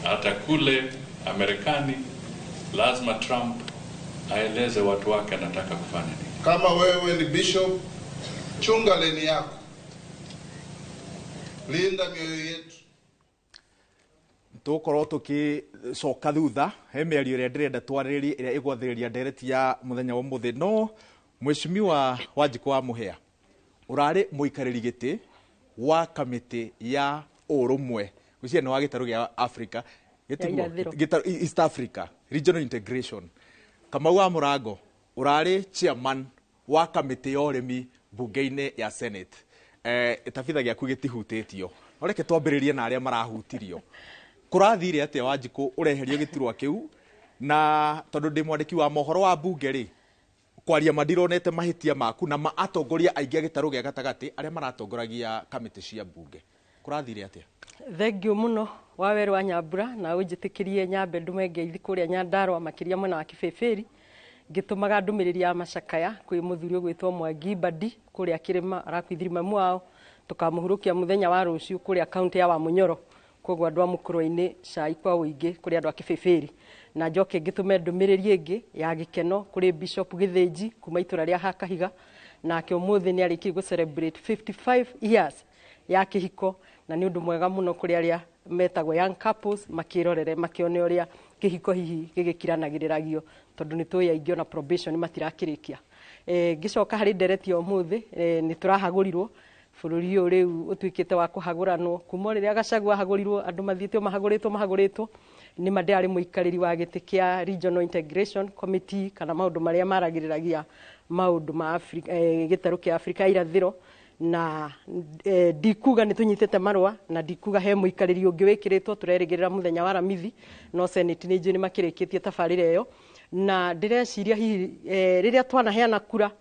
Hata kule Amerikani lazima Trump aeleze watu wake anataka kufanya nini. Kama wewe ni bishop, chunga leni yako, linda mioyo yetu. Tũgũkorwo tũgĩcoka thutha he mĩario ĩrĩa ndĩrenda twarĩrĩrie ĩrĩa ĩgwathĩrĩria ndereti ya mũthenya wa ũmũthĩ. No Mheshimiwa Wanjikũ wa Mũhĩa, ũrarĩ mũikarĩri gĩtĩ wa kamĩtĩ ya ũrũmwe, gwĩciria nĩ wa gĩtarũ gĩa Africa. Ya irathĩro. East Africa Regional Integration. Kamau wa Mũrango, ũrarĩ chairman wa kamĩtĩ ya ũrĩmi mbunge-inĩ ya Senate. Tabitha gĩaku gĩtihutĩtio, no reke twambĩrĩrie na arĩa marahutirio. Kũrathire atĩa, Wanjikũ, ũreherio gĩturwa kĩu? Na tondũ ndĩ mwandĩki wa mohoro wa mbunge rĩ, kwaria ma ndironete mahĩtia maku na ma atongoria aingĩ a gĩtarũ gĩa gatagatĩ arĩa maratongoragia kamĩtĩ cia mbunge. Kũrathire atĩa? Thengiũ mũno wa werũ wa Nyambura, na ũnjĩtĩkĩrie nyambe ndume ngeithi kũrĩa Nyandarũa, makĩria mwena wa Kĩbĩbĩri, ngĩtũmaga ndũmĩrĩri ya macakaya kwĩ mũthuri ũgwĩtwo Mwangi Mbadi kũrĩa kĩrĩma arakuithiri mamu wao, tũkamũhurũkia mũthenya wa rũciũ kũrĩa kaunti ya Wamunyoro. Koguo andũ a mũkũrwe-inĩ, cai kwa ũingĩ kũrĩ andũ a Kĩbĩbĩri. Na njoke ngĩtũme ndũmĩrĩri ĩngĩ ya gĩkeno kũrĩ Bishop Gĩthĩnji kuma itũra rĩa Hakahiga, nake ũmũthĩ nĩ arĩkirie gũ celebrate 55 years ya kĩhiko, na nĩ ũndũ mwega mũno kũrĩ arĩa metagwo young couples makĩrorere makĩone ũrĩa kĩhiko hihi gĩgĩkiranagĩrĩragio, tondũ nĩ tũĩ aingĩ ona probation matirakĩrĩkia. Ngĩcoka harĩ ndereti ya ũmũthĩ, nĩ tũrahagũrirwo bũrũri ũyũ rĩu ũtuĩkĩte wa kũhagũranwo kuma rĩrĩa Gachagua ahagũrirwo, andũ mathiĩte o mahagũrĩtwo mahagũrĩtwo. Nĩ ma ndĩrarĩ mũikarĩri wa gĩtĩ kĩa Regional Integration Committee, kana maũndũ marĩa maragĩrĩragia maũndũ ma Afrika, gĩtarũ kĩa Afrika ya irathĩro, na ndikuga nĩ tũnyitĩte marũa na ndikuga he mũikarĩri ũngĩ wĩkĩrĩtwo, tũrerĩgĩrĩra mũthenya wa Aramithi, no Senate nĩ njũĩ nĩ makĩrĩkĩtie tabarĩra ĩyo. Na ndĩreciria hihi rĩrĩa twanaheana kura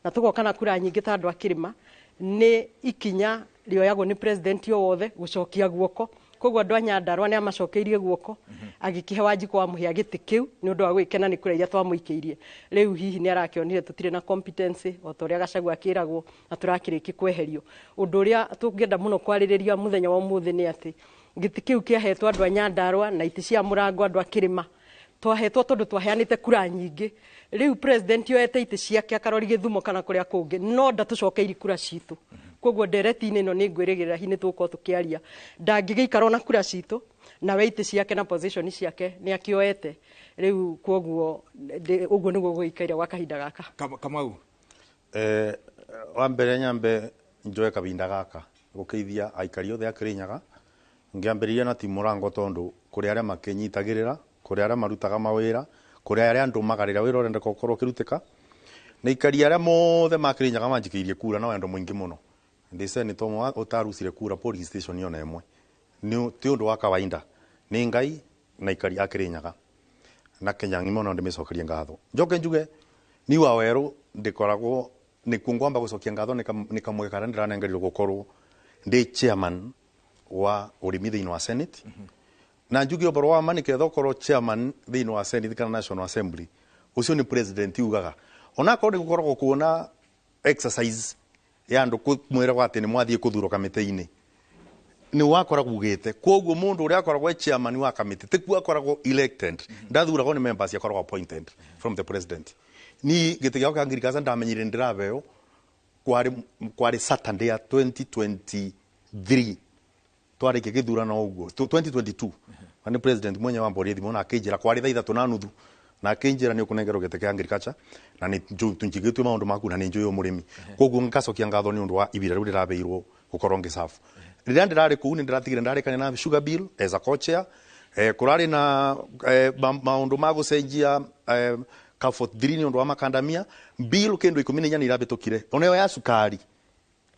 na tũgoka na kura nyingĩ ta andũ a kĩrĩma, nĩ ikinya rĩoyagwo nĩ president o wothe gũcokia guoko. Koguo andũ a Nyandarũa nĩ amacokeirie guoko, agĩkĩhe Wanjikũ wa Mũhĩa gĩtĩ kĩu nĩ ũndũ wa gwĩkena nĩ kura iria twamũikĩirie. Rĩu hihi nĩ arakĩonire tũtirĩ na competency o ta ũrĩa Gachagua akĩragwo na tũrakĩrĩkia kweherio. Ũndũ ũrĩa tũngĩenda mũno kwarĩrĩria mũthenya wa ũmũthĩ nĩ atĩ gĩtĩ kĩu kĩahetwo andũ a Nyandarũa na itĩ cia mũrango andũ a kĩrĩma twahetwo tondũ twaheanĩte kura nyingĩ. Rĩu president oete itĩ ciake akarori Gĩthumo kana kũrĩa kũngĩ, no ndatũcokeirie kura citũ. Koguo ndereti-inĩ ĩno nĩ ngwĩrĩgĩrĩra hihi nĩ tũgũkorwo tũkĩaria, ndangĩgĩikara ona kura citũ, nawe itĩ ciake na position ciake nĩ akĩoete rĩu. Koguo ũguo nĩguo gũgĩikaire gwa kahinda gaka. Kamau. Wa mbere nyambe njoe kabinda gaka gũkeithia aikari othe a Kirinyaga, ngĩambĩrĩria na timu Mũrango, tondũ kũrĩ arĩa makĩnyitagĩrĩra, kũrĩ arĩa marutaga mawĩra, kũrĩ arĩa ndũmaga rĩrĩa wĩra ũrendeka ũkorwo ũkĩrutĩka, na aikari arĩa mothe ma Kirinyaga manjikĩirie kura na wendo mũingĩ mũno. Ndĩ senator ũmwe ũtarucire kura polling station ona ĩmwe. Nĩ ti ũndũ wa kawaida, nĩ Ngai na aikari a Kirinyaga na Kenya ng'ima, ona ndĩmĩcokerie ngatho. Njoke njuge ni wa werũ ndĩkoragwo nĩkuo ngwamba gũcokia ngatho nĩ kamweke karĩa ndĩranengerirwo gũkorwo ndĩ chairman wa ũrĩmi thĩinĩ wa Senate. Na njuge ũhoro wa ma, nĩketha ũkorwo chairman thĩinĩ wa Senate kana National Assembly, ũcio nĩ president ugaga, onakorwo nĩ gũkoragwo kuona exercise ya andũ mwĩragwo atĩ nĩ mwathiĩ kũthurwo kamĩtĩ-inĩ, nĩ wakoragwo ugĩte. Koguo mũndũ ũrĩa akoragwo e chairman wa kamĩtĩ tikuo akoragwo elected, ndathuragwo nĩ members, akoragwo appointed from the president. Ni gĩtĩ gĩakwa kĩa ngirikaca ndamenyire ndĩrabeo kwarĩ Saturday ya 2023, twarĩkia gĩthurano ũguo 2022, na nĩ president mwenye wamborie thimũ na akĩnjĩra kwarĩ thaa 3:30, na akĩnjĩra nĩ ũkũnengerwo gĩtĩ kĩa agriculture na nĩ tũnjigĩtue maũndũ maku na nĩ njũĩ ũmũrĩmi. Koguo ngacokia ngatho nĩ ũndũ wa ibira rĩu ndĩrabeirwo gũkorwo ngĩserve. Rĩrĩa ndĩrarĩ kũu nĩ ndĩratigire ndarĩkania na sugar bill as a co-chair, kũrarĩ na maũndũ ma gũcenjia ka 43 nĩ ũndũ wa makandamia bill kĩndũ 14 irabĩtũkire, ona ĩyo ya cukari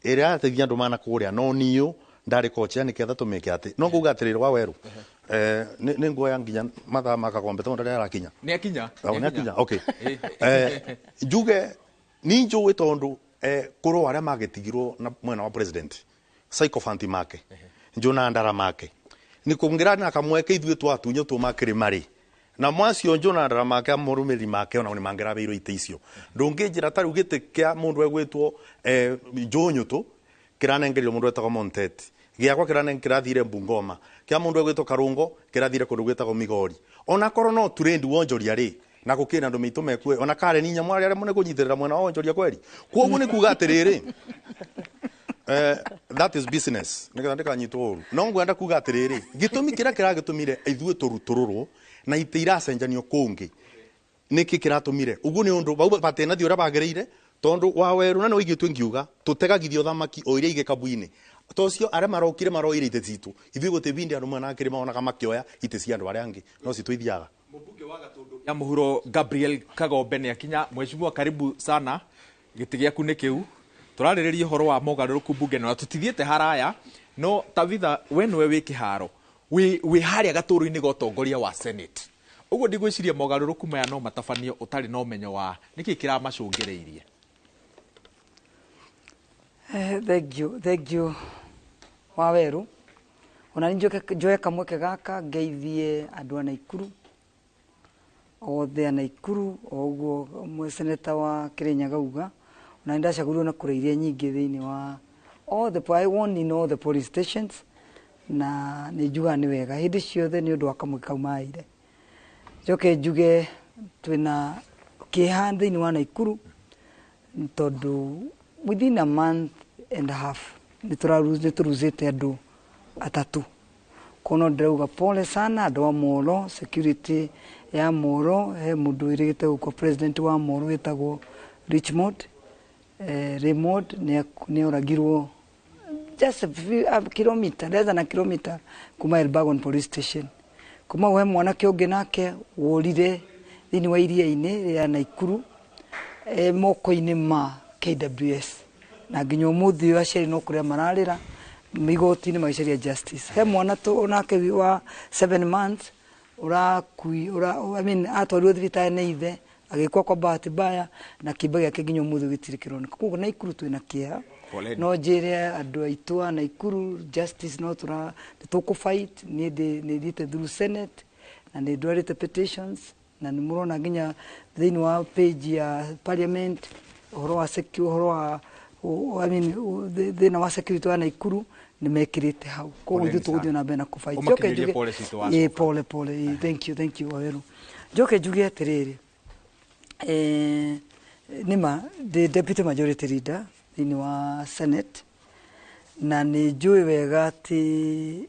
ĩrĩa yateithia andũ mana kũrĩa, no niũ ndarĩ kocha nĩketha tũmĩke atĩ no nguga atĩrĩrĩ wa werũ, nĩ nguoya nginya mathaa ma Kagombe tondũ ndarĩ arakinya. Nĩ akinya. Oh, nĩ akinya, okay. Njuge ni njũĩ tondũ kũrĩ arĩa magĩtigirwo na mwena wa president sycophant make njũna ndara make nĩ kũngĩra na kamweke ithuĩ twatunywo tuma kĩrĩma rĩ, na mwacio njũna ndara make mũrũmĩrĩri make ona nĩ mangĩrabeirwo itĩ icio. Ndũngĩnjĩra ta rĩu gĩtĩ kĩa mũndũ egwĩtwo Njũnyũtũ kĩranengerio mũndũ wetagwo Montet. Gĩakwa kĩrathire Bungoma, kĩa mũndũ egwĩtwo Karũngo kĩrathire kũndũ gwĩtagwo Migori. Ona korwo no trend wonjoria rĩ, na gũkĩrĩ na andũ maitũ mekue, ona Karen Nyamu arĩa mũne kũnyitĩrĩra mwena wa wonjoria kweri. Koguo nĩ kuga atĩrĩrĩ, that is business, nĩgetha ndĩkanyitwo ũru. No ngwenda kuga atĩrĩrĩ, gĩtũmi kĩrĩa kĩragĩtũmire ithuĩ tũrutũrũrwo na itĩ iracenjanio kũngĩ, nĩkĩ kĩratũmire ũguo? Nĩ ũndũ bau batĩnathi ũrĩa bagĩrĩire, tondũ wa werũ na nĩ ũigĩtwo ngiuga tũtegagithio thamaki o iria igĩkabu-inĩ. Tocio arĩa marokire maroire itĩ citũ, ithuĩ gũtĩ bindi andũ mwena kĩrĩma onaga makĩoya itĩ cia andũ arĩa angĩ, no citũ ithiaga. Mbunge wa Gatundu ya Mũhuro Gabriel Kagombe nĩ akinya. Mheshimiwa, karibu sana, gĩtĩ gĩaku nĩ kĩu. Tũrarĩrĩria ũhoro wa mogarũrũku mbunge na tũtithiĩte haraya, no Tabitha, we nĩwe wĩ kĩharo, wĩ harĩa gatũrũ-inĩ ga ũtongoria wa Senate, ũguo ndigwĩciria mogarũrũku maya no matabanio ũtarĩ na ũmenyo wa nĩkĩ kĩramacũngĩrĩirie. Thank you, thank you Waweru. Ona nĩ njoe kamweke gaka ngeithie andũ a Naikuru othe a Naikuru, o ũguo seneta wa Kirinyaga uga. Ona nĩ ndacagũrirwo na kura iria nyingĩ thĩinĩ wa all the, I won in all the police stations, na nĩ njugaga nĩ wega hĩndĩ ciothe nĩ ũndũ wa kamweke kau maheire. Njoke njuge twĩna kĩeha thĩinĩ wa Naikuru, tondũ within a month and a half nĩ tũruzĩte andũ atatũ. Kono ndĩrauga pole sana andũ a Molo, security ya Molo. He mũndũ wĩrĩgĩte gũkua, president wa Molo wĩtagwo Richmond, Raymond, nĩ oragirwo just a few kilometer, less than a kilometer kuma Elbagon police station. Kuma hau he mwanake ũngĩ nake worire thĩinĩ wa iria-inĩ rĩa Naikuru, moko-inĩ ma KWS, na nginya ũmũthĩ ũyũ aciari no kũrĩa mararĩra migoti-inĩ magĩcaria justice. He mwana onake wa 7 months ũrakui ura, I mean, atwarirwo thibitarĩ nĩ ithe, agĩkua kwa bahati mbaya, na kĩimba gĩake nginya ũmũthĩ gĩtirĩ kĩroneka. Koguo Naikuru twĩna kĩeha. Poleni. No njĩre andũ aitũ a Naikuru, justice no tũra nĩ tũkũ fight. Niĩ nĩ thiĩte through Senate na nĩ ndwarĩte petitions, na nĩ mũrona nginya thĩinĩ wa page ya parliament ũhoro wa ũhoro wa I mean, thĩna wa security wa Naikuru nĩ mekĩrĩte hau. Koguo Poleni ithuĩ tũgũthiĩ sana. na mbere na kũfight. Ũmakinyĩrie Njoke njuge- pole citũ wacoka. Ĩĩ, pole pole, ĩĩ, thank you, thank you Waweru. Njoke njuge atĩrĩrĩ, nĩma ndĩ deputy majority leader thĩinĩ wa Senate, na nĩ njũĩ wega atĩ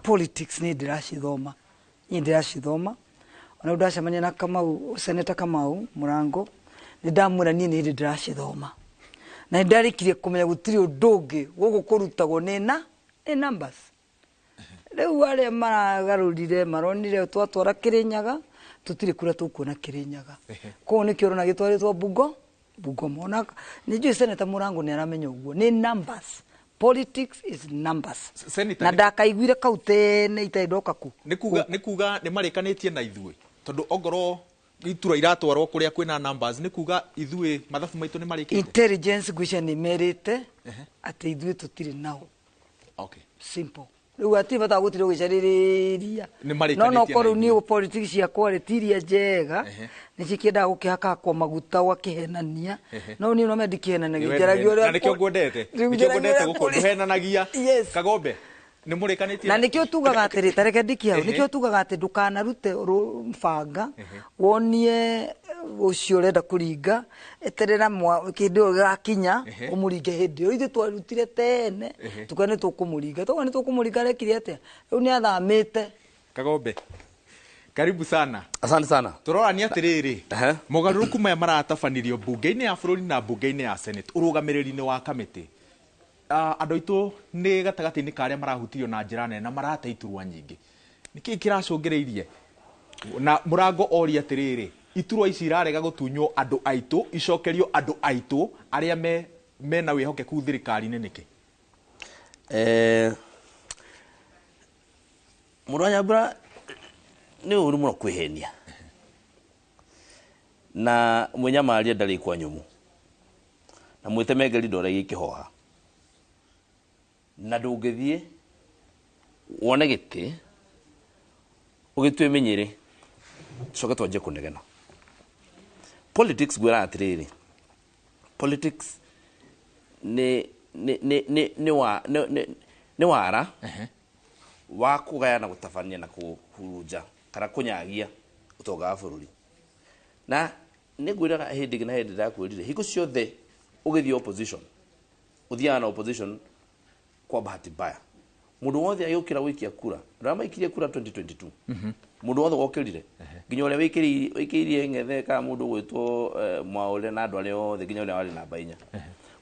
politics nĩ ndĩracithoma, niĩ ndĩracithoma. Ona rĩu ndacemania na Kamau, Senator Kamau Mũrango, nĩ ndamwĩra niĩ nĩ hĩndĩ ndĩracithoma, na nĩ ndarĩkirie kũmenya gũtirĩ ũndũ ũngĩ gũkũ kũrutagwo nĩ na nĩ numbers. Rĩu arĩa maragarũrire maronire twatwara Kĩrĩnyaga tũtirĩ kura tũkuona Kĩrĩnyaga, koguo nĩkĩo ũrona gĩtwarĩtwo Bungoma. Ona nĩ njũĩ Senator Mũrango nĩ aramenya ũguo nĩ numbers, politics is numbers. Senator, na ndakaiguire kau tene itarĩ ndoka ku. Nĩ kuga nĩ marĩkanĩtie na ithuĩ, tondũ ongorwo itura iratwarwo kũrĩa kwĩna numbers, nĩ kuga ithuĩ mathabu maitũ nĩ marĩkĩte. Intelligence ngwĩciria nĩ merĩte atĩ ithuĩ tũtirĩ nao. Simple. Rĩu hatirĩ bata wa gũtinda ũgĩcarĩrĩria. Nĩ marĩkanĩtie No na korwo ithuĩ. niĩ politics ciakwa rĩ ti iria njega, nĩ cikĩendaga gũkĩhakakwo maguta ũgakĩhenania, no niĩ no ndikĩhenanagia, njaragia ũrĩa Na nĩkĩo ngwendete, Rĩu nĩkĩo njaragia ngwendete ũrĩa gũkũ ndũhenanagia. Kagombe, nĩ mũrĩkanĩtie? Na nĩkĩo tugaga atĩrĩ, tareke ndikie hau, nĩkĩo tugaga atĩ ndũkanarute banga wonie ũcio ũrenda kũringa, eterera kĩndĩ ĩyo gĩgakinya ũmũringe hĩndĩ ĩyo. Ithuĩ twarutire tene, tuka nĩ tũkũmũringa, toka nĩ tũkũmũringa, arekire atĩa? Rĩu nĩ athamĩte. Kagombe, karibu sana. Asante sana. Tũrorania atĩrĩrĩ, mogarũrũku maya maratabanirio mbunge-inĩ ya bũrũri na mbunge-inĩ ya Senate, ũrũgamĩrĩri-inĩ wa kamĩtĩ. Andũ aitũ nĩ gatagatĩ-inĩ ka arĩa marahutirio na njĩra nene na marate iturwa nyingĩ. Nĩkĩĩ kĩracũngĩrĩirie? Na mũrango oria atĩrĩrĩ, iturwa ici irarega gũtunywo andũ aitũ, icokerio andũ aitũ arĩa mena wĩhokeku thirikari-inĩ nĩkĩ? Mũndũ wa Nyambura, nĩ ũru mũno kwĩhenia na mwĩnyamaria ndarĩ kwa nyũmũ na mwĩtemengeri ndoragia ikĩhoha, na ndũngĩthiĩ wone gĩtĩ ũgĩtue mĩnyĩrĩ tucoke twanjie kũnegena. Politics, ngwĩraga atĩrĩrĩ, politics nĩ nĩ nĩ nĩ nĩ wa nĩ nĩ Nĩ wara wa kũgaya na gũtabania na kũhurunja kana kũnyagia ũtonga wa bũrũri. Na nĩ ngwĩraga hĩndĩ ĩngĩ na hĩndĩ ndakwĩrire hingo ciothe ũgĩthiĩ opposition, ũthiaga na opposition kwa bahati mbaya. Mũndũ wothe agĩũkĩra gũikia kura, andũ arĩa maikirie kura 2022, mũndũ wothe wokĩrire, nginya ũrĩa wĩkĩirie ng'ethe kana mũndũ ũgwĩtwo Mwaũre na andũ arĩa othe, nginya ũrĩa warĩ namba 4,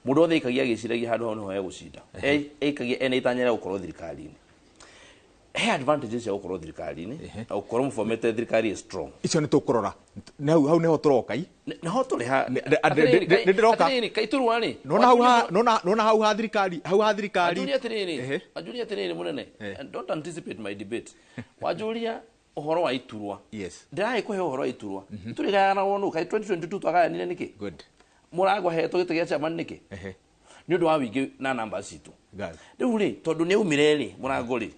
mũndũ wothe aikagia agĩciragia handũ hau nĩho egũcinda. Aikagia ena itanya rĩa gũkorwo thirikari-inĩ. He advantages cia gũkorwo thirikari-inĩ na gũkorwo mũbomete thirikari ĩ strong. Icio nĩ tũkũrora. Nĩ hau nĩho tũroka i. Nĩho tũrĩ ha. Nĩ ndĩroka. Atĩrĩrĩ, kaĩ tũrũa rĩ? Nona hau ha, nona hau ha thirikari, hau ha thirikari. Wanjũria atĩrĩrĩ, wanjũria atĩrĩrĩ mũnene. And don't anticipate my debate. Wanjũria ũhoro wa iturwa. Ndĩragĩkũhe ũhoro wa iturwa. Iturwa igayanagwo nũ? Kaĩ 2022 twagayanire nĩkĩ? Good. Mũrango ahetwo gĩtĩ kĩa chairman nĩkĩ? Nĩ ũndũ wa wĩingĩ na namba citũ. Rĩu rĩ, tondũ nĩ aumire rĩ, mũrango rĩ,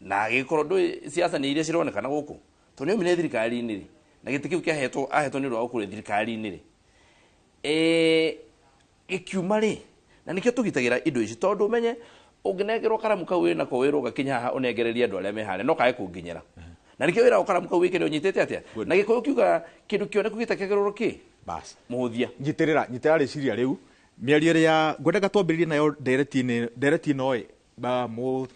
na agĩkorwo ndũĩ siasa nĩ iria cironekana gũkũ, tondũ nĩ aumire thirikari-inĩ rĩ, na gĩtĩ kĩu kĩahetwo, ahetwo nĩ ũndũ wa gũkũrĩa thirikari-inĩ rĩ, gĩkiuma rĩ, na nĩkĩo tũgitagĩra indo ici, tondũ ũmenye ũngĩnengerwo karamu kau wĩnako wĩrwo ũgakinya haha ũnengererie andũ arĩa me harĩa, no kage kũnginyĩra. Na nĩkĩo wĩra karamu kau wĩkĩre ũnyitĩte atĩa? Na Gĩkũyũ kiugaga kĩndũ kĩoneku gĩtakĩagĩrĩrwo kĩ? Bas. Mũhũthia. Nyitĩrĩra, nyitĩrĩra rĩciria rĩu. Mĩario ĩrĩa ngwendaga twambĩrĩrie nayo ndereti ĩno ĩ,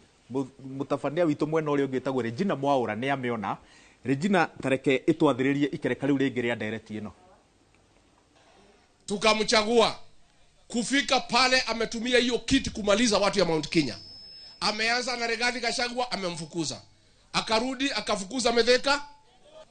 mũtabania witũ mwena ũrĩa ũngĩ wĩtagwo Regina Mwaũra nĩ amĩona. Regina, tareke ĩtwathĩrĩrie ikereka rĩu rĩngĩ rĩa ndereti ĩno. Tukamchagua kufika pale, ametumia hiyo kiti kumaliza watu ya Mount Kenya. Ameanza na Rigathi Gachagua, amemfukuza. Akarudi akafukuza Mithika.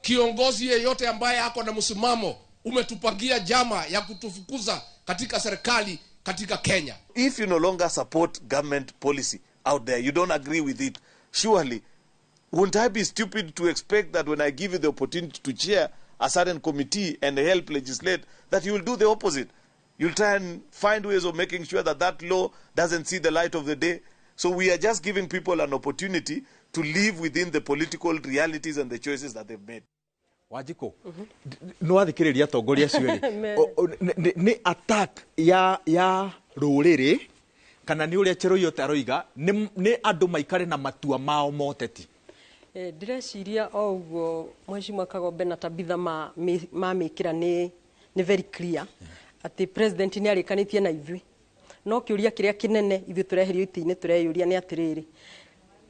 Kiongozi yeyote ambaye ako na msimamo, umetupangia jama ya kutufukuza katika serikali katika Kenya. If you no longer support government policy out there, you don't agree with it, surely won't I be stupid to expect that when I give you the opportunity to chair a certain committee and help legislate, that you will do the opposite? You'll try and find ways of making sure that that law doesn't see the light of the day. So we are just giving people an opportunity to live within the political realities and the choices that they've made. Wanjikũ, nĩ wathikĩrĩria atongoria acio erĩ. Nĩ attack ya rũrĩrĩ kana nĩ ũrĩa Cheruiyot aroiga, nĩ andũ maikare na matua mao moteti? Ndĩreciria o ũguo Mheshimiwa Kagombe na Tabitha mamĩkĩra nĩ very clear atĩ president nĩ arĩkanĩtie na ithuĩ. No kĩũria kĩrĩa kĩnene ithuĩ tũreherio itĩ-inĩ tũreyũria nĩ atĩrĩrĩ,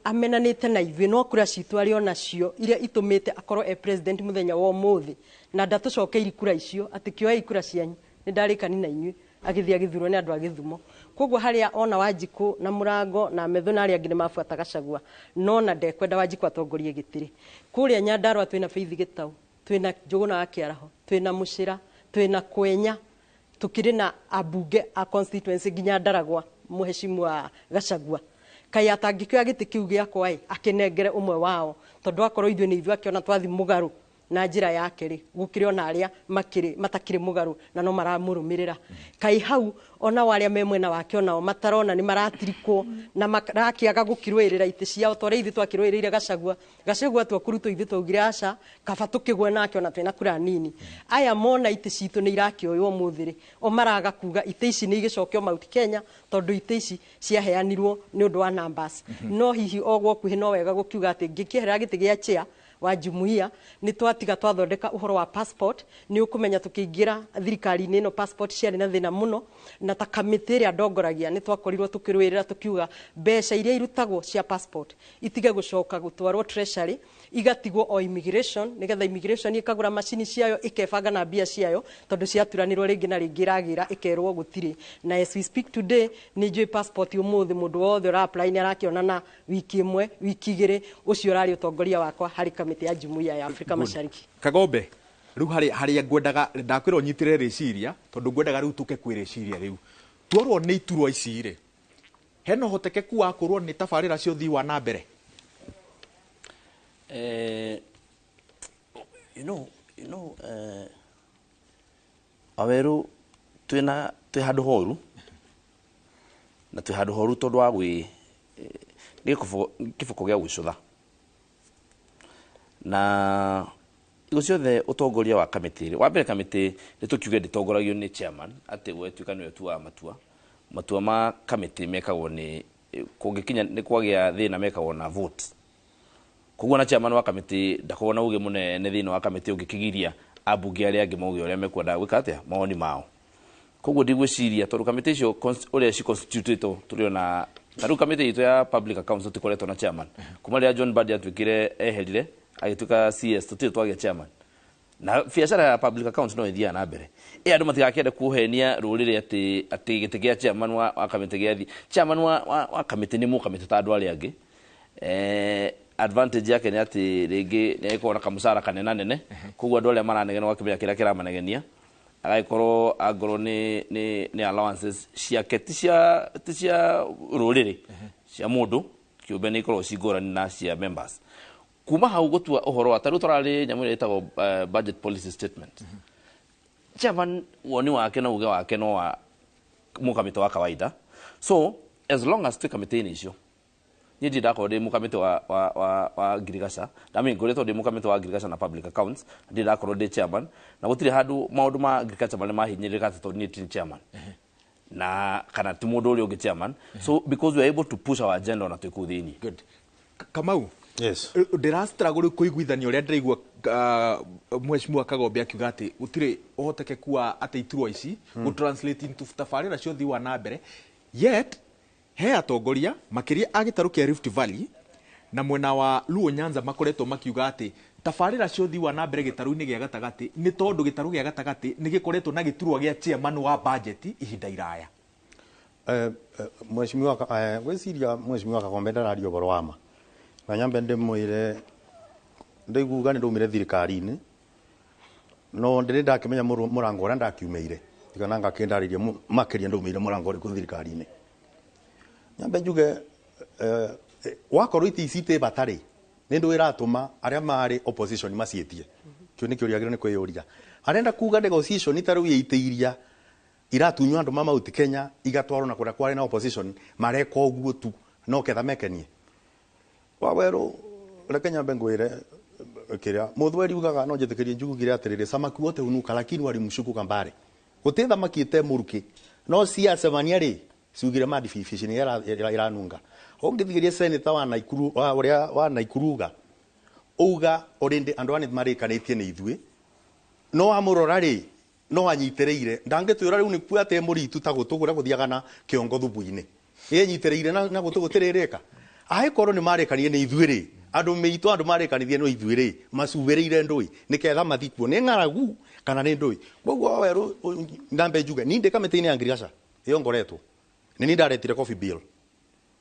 amenanĩte na ithuĩ no kura citũ arĩ onacio iria itũmĩte akorwo e president mũthenya wa ũmũthĩ, na ndatũcokeiri kura icio atĩ kĩoei kura cianyu, nĩ ndarĩkani na inyuĩ, agĩthiĩ agĩthurwo nĩ andũ a Gĩthumo. Koguo harĩa ona Wanjikũ na Mũrango na Methu na arĩa angĩ nĩ mabuata Gachagua, no na ndekwenda Wanjikũ atongorie gĩtĩrĩ. Kũrĩa Nyandarua twĩna Faith Gĩtau, twĩna Njũgũna wa Kĩaraho, twĩna Mũcĩra, twĩna Kwenya, tukĩrĩ na ambunge a constituency nginya Ndaragwa, mũheshimu Gachagua. Kaĩ atangĩkĩoya gĩtĩ kĩu gĩakwa ĩ, akĩnengere ũmwe wao, tondũ akorwo ithuĩ nĩ ithuĩ akĩona twathi mũgarũ na njĩra yake rĩ, gũkĩrĩ ona arĩa matakĩrĩ mũgarũ na no maramũrũmĩrĩra. Kaĩ hau ona arĩa me mwena wake onao matarona nĩ maratirikwo na marakĩaga gũkĩrũĩrĩra itĩ ciao, ta ũrĩa ithuĩ twakĩrũĩrĩire Gachagua. Gachagua twakũrutwo ithuĩ twaugire aca, kaba tũkĩgwe nake ona twĩna kura nini. Aya mona itĩ citũ nĩ irakĩoywo ũmũthĩ rĩ, o maraga kuga itĩ ici nĩ igĩcokio Mount Kenya, tondũ itĩ ici ciaheanirwo nĩ ũndũ wa numbers. No hihi o gwakuhĩ no wega gũkiuga atĩ ngĩkĩeherera gĩtĩ gĩa chair wa jumuiya nĩ twatiga twathondeka ũhoro wa passport. Nĩ ũkũmenya tũkĩingĩra thirikari-inĩ ĩno passport ciarĩ na thĩna mũno, na ta kamĩtĩ ĩrĩa ndongoragia nĩ twakorirwo tũkĩrũĩrĩra tũkiuga mbeca iria irutagwo cia passport itige gũcoka gũtwarwo treasury, igatigwo o immigration, nĩgetha immigration ĩkagũra macini ciayo ĩkebanga na mbia ciayo, tondũ ciaturanĩrwo rĩngĩ na rĩngĩ ĩragĩra ĩkerwo gũtirĩ. Na as we speak today nĩ njũĩ passport ũmũthĩ mũndũ wothe ũra apply nĩ arakĩona na wiki ĩmwe wiki igĩrĩ. Ũcio ũrarĩ ũtongoria wakwa harĩ kamĩtĩ ya jumuiya ya Afrika Mashariki. Kagombe, rĩu harĩa ngwendaga ndakwĩra ũnyitĩrĩre rĩciria, tondũ ngwendaga rĩu tũke kwĩ rĩciria rĩu. Twarwo nĩ iturwa ici rĩ, hena ũhotekeku wa kũrwo nĩ tabarĩra cia ũthii wa na mbere? Waweru twĩ handũ horu, na twĩ handũ horu tondũ wa gwĩ, nĩ kĩboko gĩa gwĩcũtha. Na igo ciothe ũtongoria wa kamĩtĩ rĩ, wa mbere kamĩtĩ nĩ tũkiuge ndĩtongoragio nĩ chairman, atĩ we tuĩka nĩwe ũtuaga matua. Matua ma kamĩtĩ mekagwo nĩ Kũngĩkinya nĩ kwagĩa thĩna mekagwo na vote. Koguo na chairman wa kamĩtĩ ndakoragwo na uge mũnene thĩinĩ wa kamĩtĩ ũngĩkĩgiria ambunge arĩa angĩ mauge ũrĩa mekwenda gwĩka atĩa mawoni mao. Koguo ndigwĩciria tondũ kamĩtĩ icio ũrĩa ciconstitutĩtwo tũrĩ ta rĩu kamĩtĩ itũ ya public accounts tũtikoretwo na chairman kuma rĩrĩa John Mbadi atuĩkire eherire agĩtuĩka CS, tũtirĩ twagĩa chairman na biacara ya public accounts no ĩthiaga na mbere. Andũ matigakĩende kuhenia rũrĩrĩ atĩ gĩtĩ gĩa chairman wa kamĩtĩ gĩathi. Chairman wa kamĩtĩ nĩ mũkamĩtĩ ta andũ arĩa angĩ. Advantage yake nĩ atĩ rĩngĩ nĩ agĩkorwo na kamũcara kanenanene, koguo andũ arĩa maranegena ũgakĩmenya kĩrĩa kĩramanegenia, agagĩkorwo angorwo nĩ allowances ciake ti cia rũrĩrĩ, cia mũndũ kĩũmbe nĩ ikoragwo ci ngũrani na cia members. Kuma hau gũtua ũhoro wa tarĩu tũrarĩ nyamũ ĩrĩa ĩtagwo budget policy statement. Chairman woni wake na uge wake no wa mũkamĩtĩ wa kawaida. So as long as twĩ kamĩtĩ-inĩ icio, niĩ ndirĩ ndakorwo ndĩ mũkamĩtĩ wa ngirigaca, ndamĩ ngoretwo ndĩ mũkamĩtĩ wa ngirigaca na public accounts, ndirĩ ndakorwo ndĩ chairman, na gũtirĩ handũ maũndũ ma agriculture marĩa mahinyĩrĩrĩka atĩ tondũ niĩ ti chairman na kana ti mũndũ ũrĩa ũngĩ chairman. So because we are able to push our agenda ona twĩ kũu thĩinĩ. Good. Kamau, yes, ndĩrastruggle rĩu kũiguithania ũrĩa ndĩraigua mheshimiwa Kagombe akiuga atĩ gũtirĩ ũhotekeku wa atĩ iturwa ici gũ translate into tabarĩra cia ũthii wa na mbere, yet he atongoria makĩria a gĩtarũ kĩa Rift Valley na mwena wa Luo Nyanza makoretwo makiuga atĩ tabarĩra cia ũthii wa na mbere gĩtarũ-inĩ gĩa gatagatĩ nĩ tondũ gĩtarũ gĩa gatagatĩ nĩ gĩkoretwo na gĩturwa gĩa chairman wa budget ihinda iraya. Mheshimiwa gwĩciria mheshimiwa Kagombe ndararia ũhoro wa ma. Na nyambe ndĩmwĩre ndaiguga nĩ ndaumire thirikari-inĩ, no ndĩrĩ ndakĩmenya mũrango ũrĩa ndakiumĩire, tikana ngakĩndarĩria makĩria ndaumĩire mũrango ũrĩkũ thirikari-inĩ. Nyambe njuge wakorwo iti ici itĩ bata rĩ, nĩ ndũ ĩratũma arĩa marĩ opposition maciĩtie. Kĩu nĩ kĩũria agĩrĩirwo nĩ kwĩyũria. Arenda kuga negotiation ta rĩu ya itĩ iria iratunywo andũ ma Mount Kenya igatwarwo na kũrĩa kwarĩ na opposition, mareka ũguo tu no ketha mekenie. Wawerũ reke nyambe ngwĩre kĩrĩa mũthweri ugaga no njĩtĩkĩrie njugire atĩrĩrĩ, samaki wote hunuka lakini walimshuku kambare. Gũtirĩ thamaki ĩte mũrukĩ no ciacemania rĩ ciugire madi fish nĩ ĩranunga. Ũngĩthikĩria senator wa Naikuru ũrĩa wa Naikuru uga uga already andũ aya nĩmarĩkanĩtie nĩ ithuĩ, no amũrora rĩ no anyitĩrĩire, ndangĩtwĩra rĩu nĩkuo atĩ mũritu ta gũtũ kũrĩa gũthiaga na kĩongo thubu-inĩ, ĩnyitĩrĩire na gũtũ gũtirĩrĩka. Angĩkorwo nĩ marĩkanire nĩ ithuĩ rĩ, andũ meitũ andũ marĩkanithie nĩ ithuĩ rĩ, macumbĩrĩire ndũĩ nĩketha mathikuo nĩ ng'aragu kana nĩ ndũĩ. Koguo wawerũ ndambe njuge ni ndĩ kamĩtĩ-inĩ ya ngirigaca ĩyo ngoretwo nĩ niĩ ndaretire coffee bill,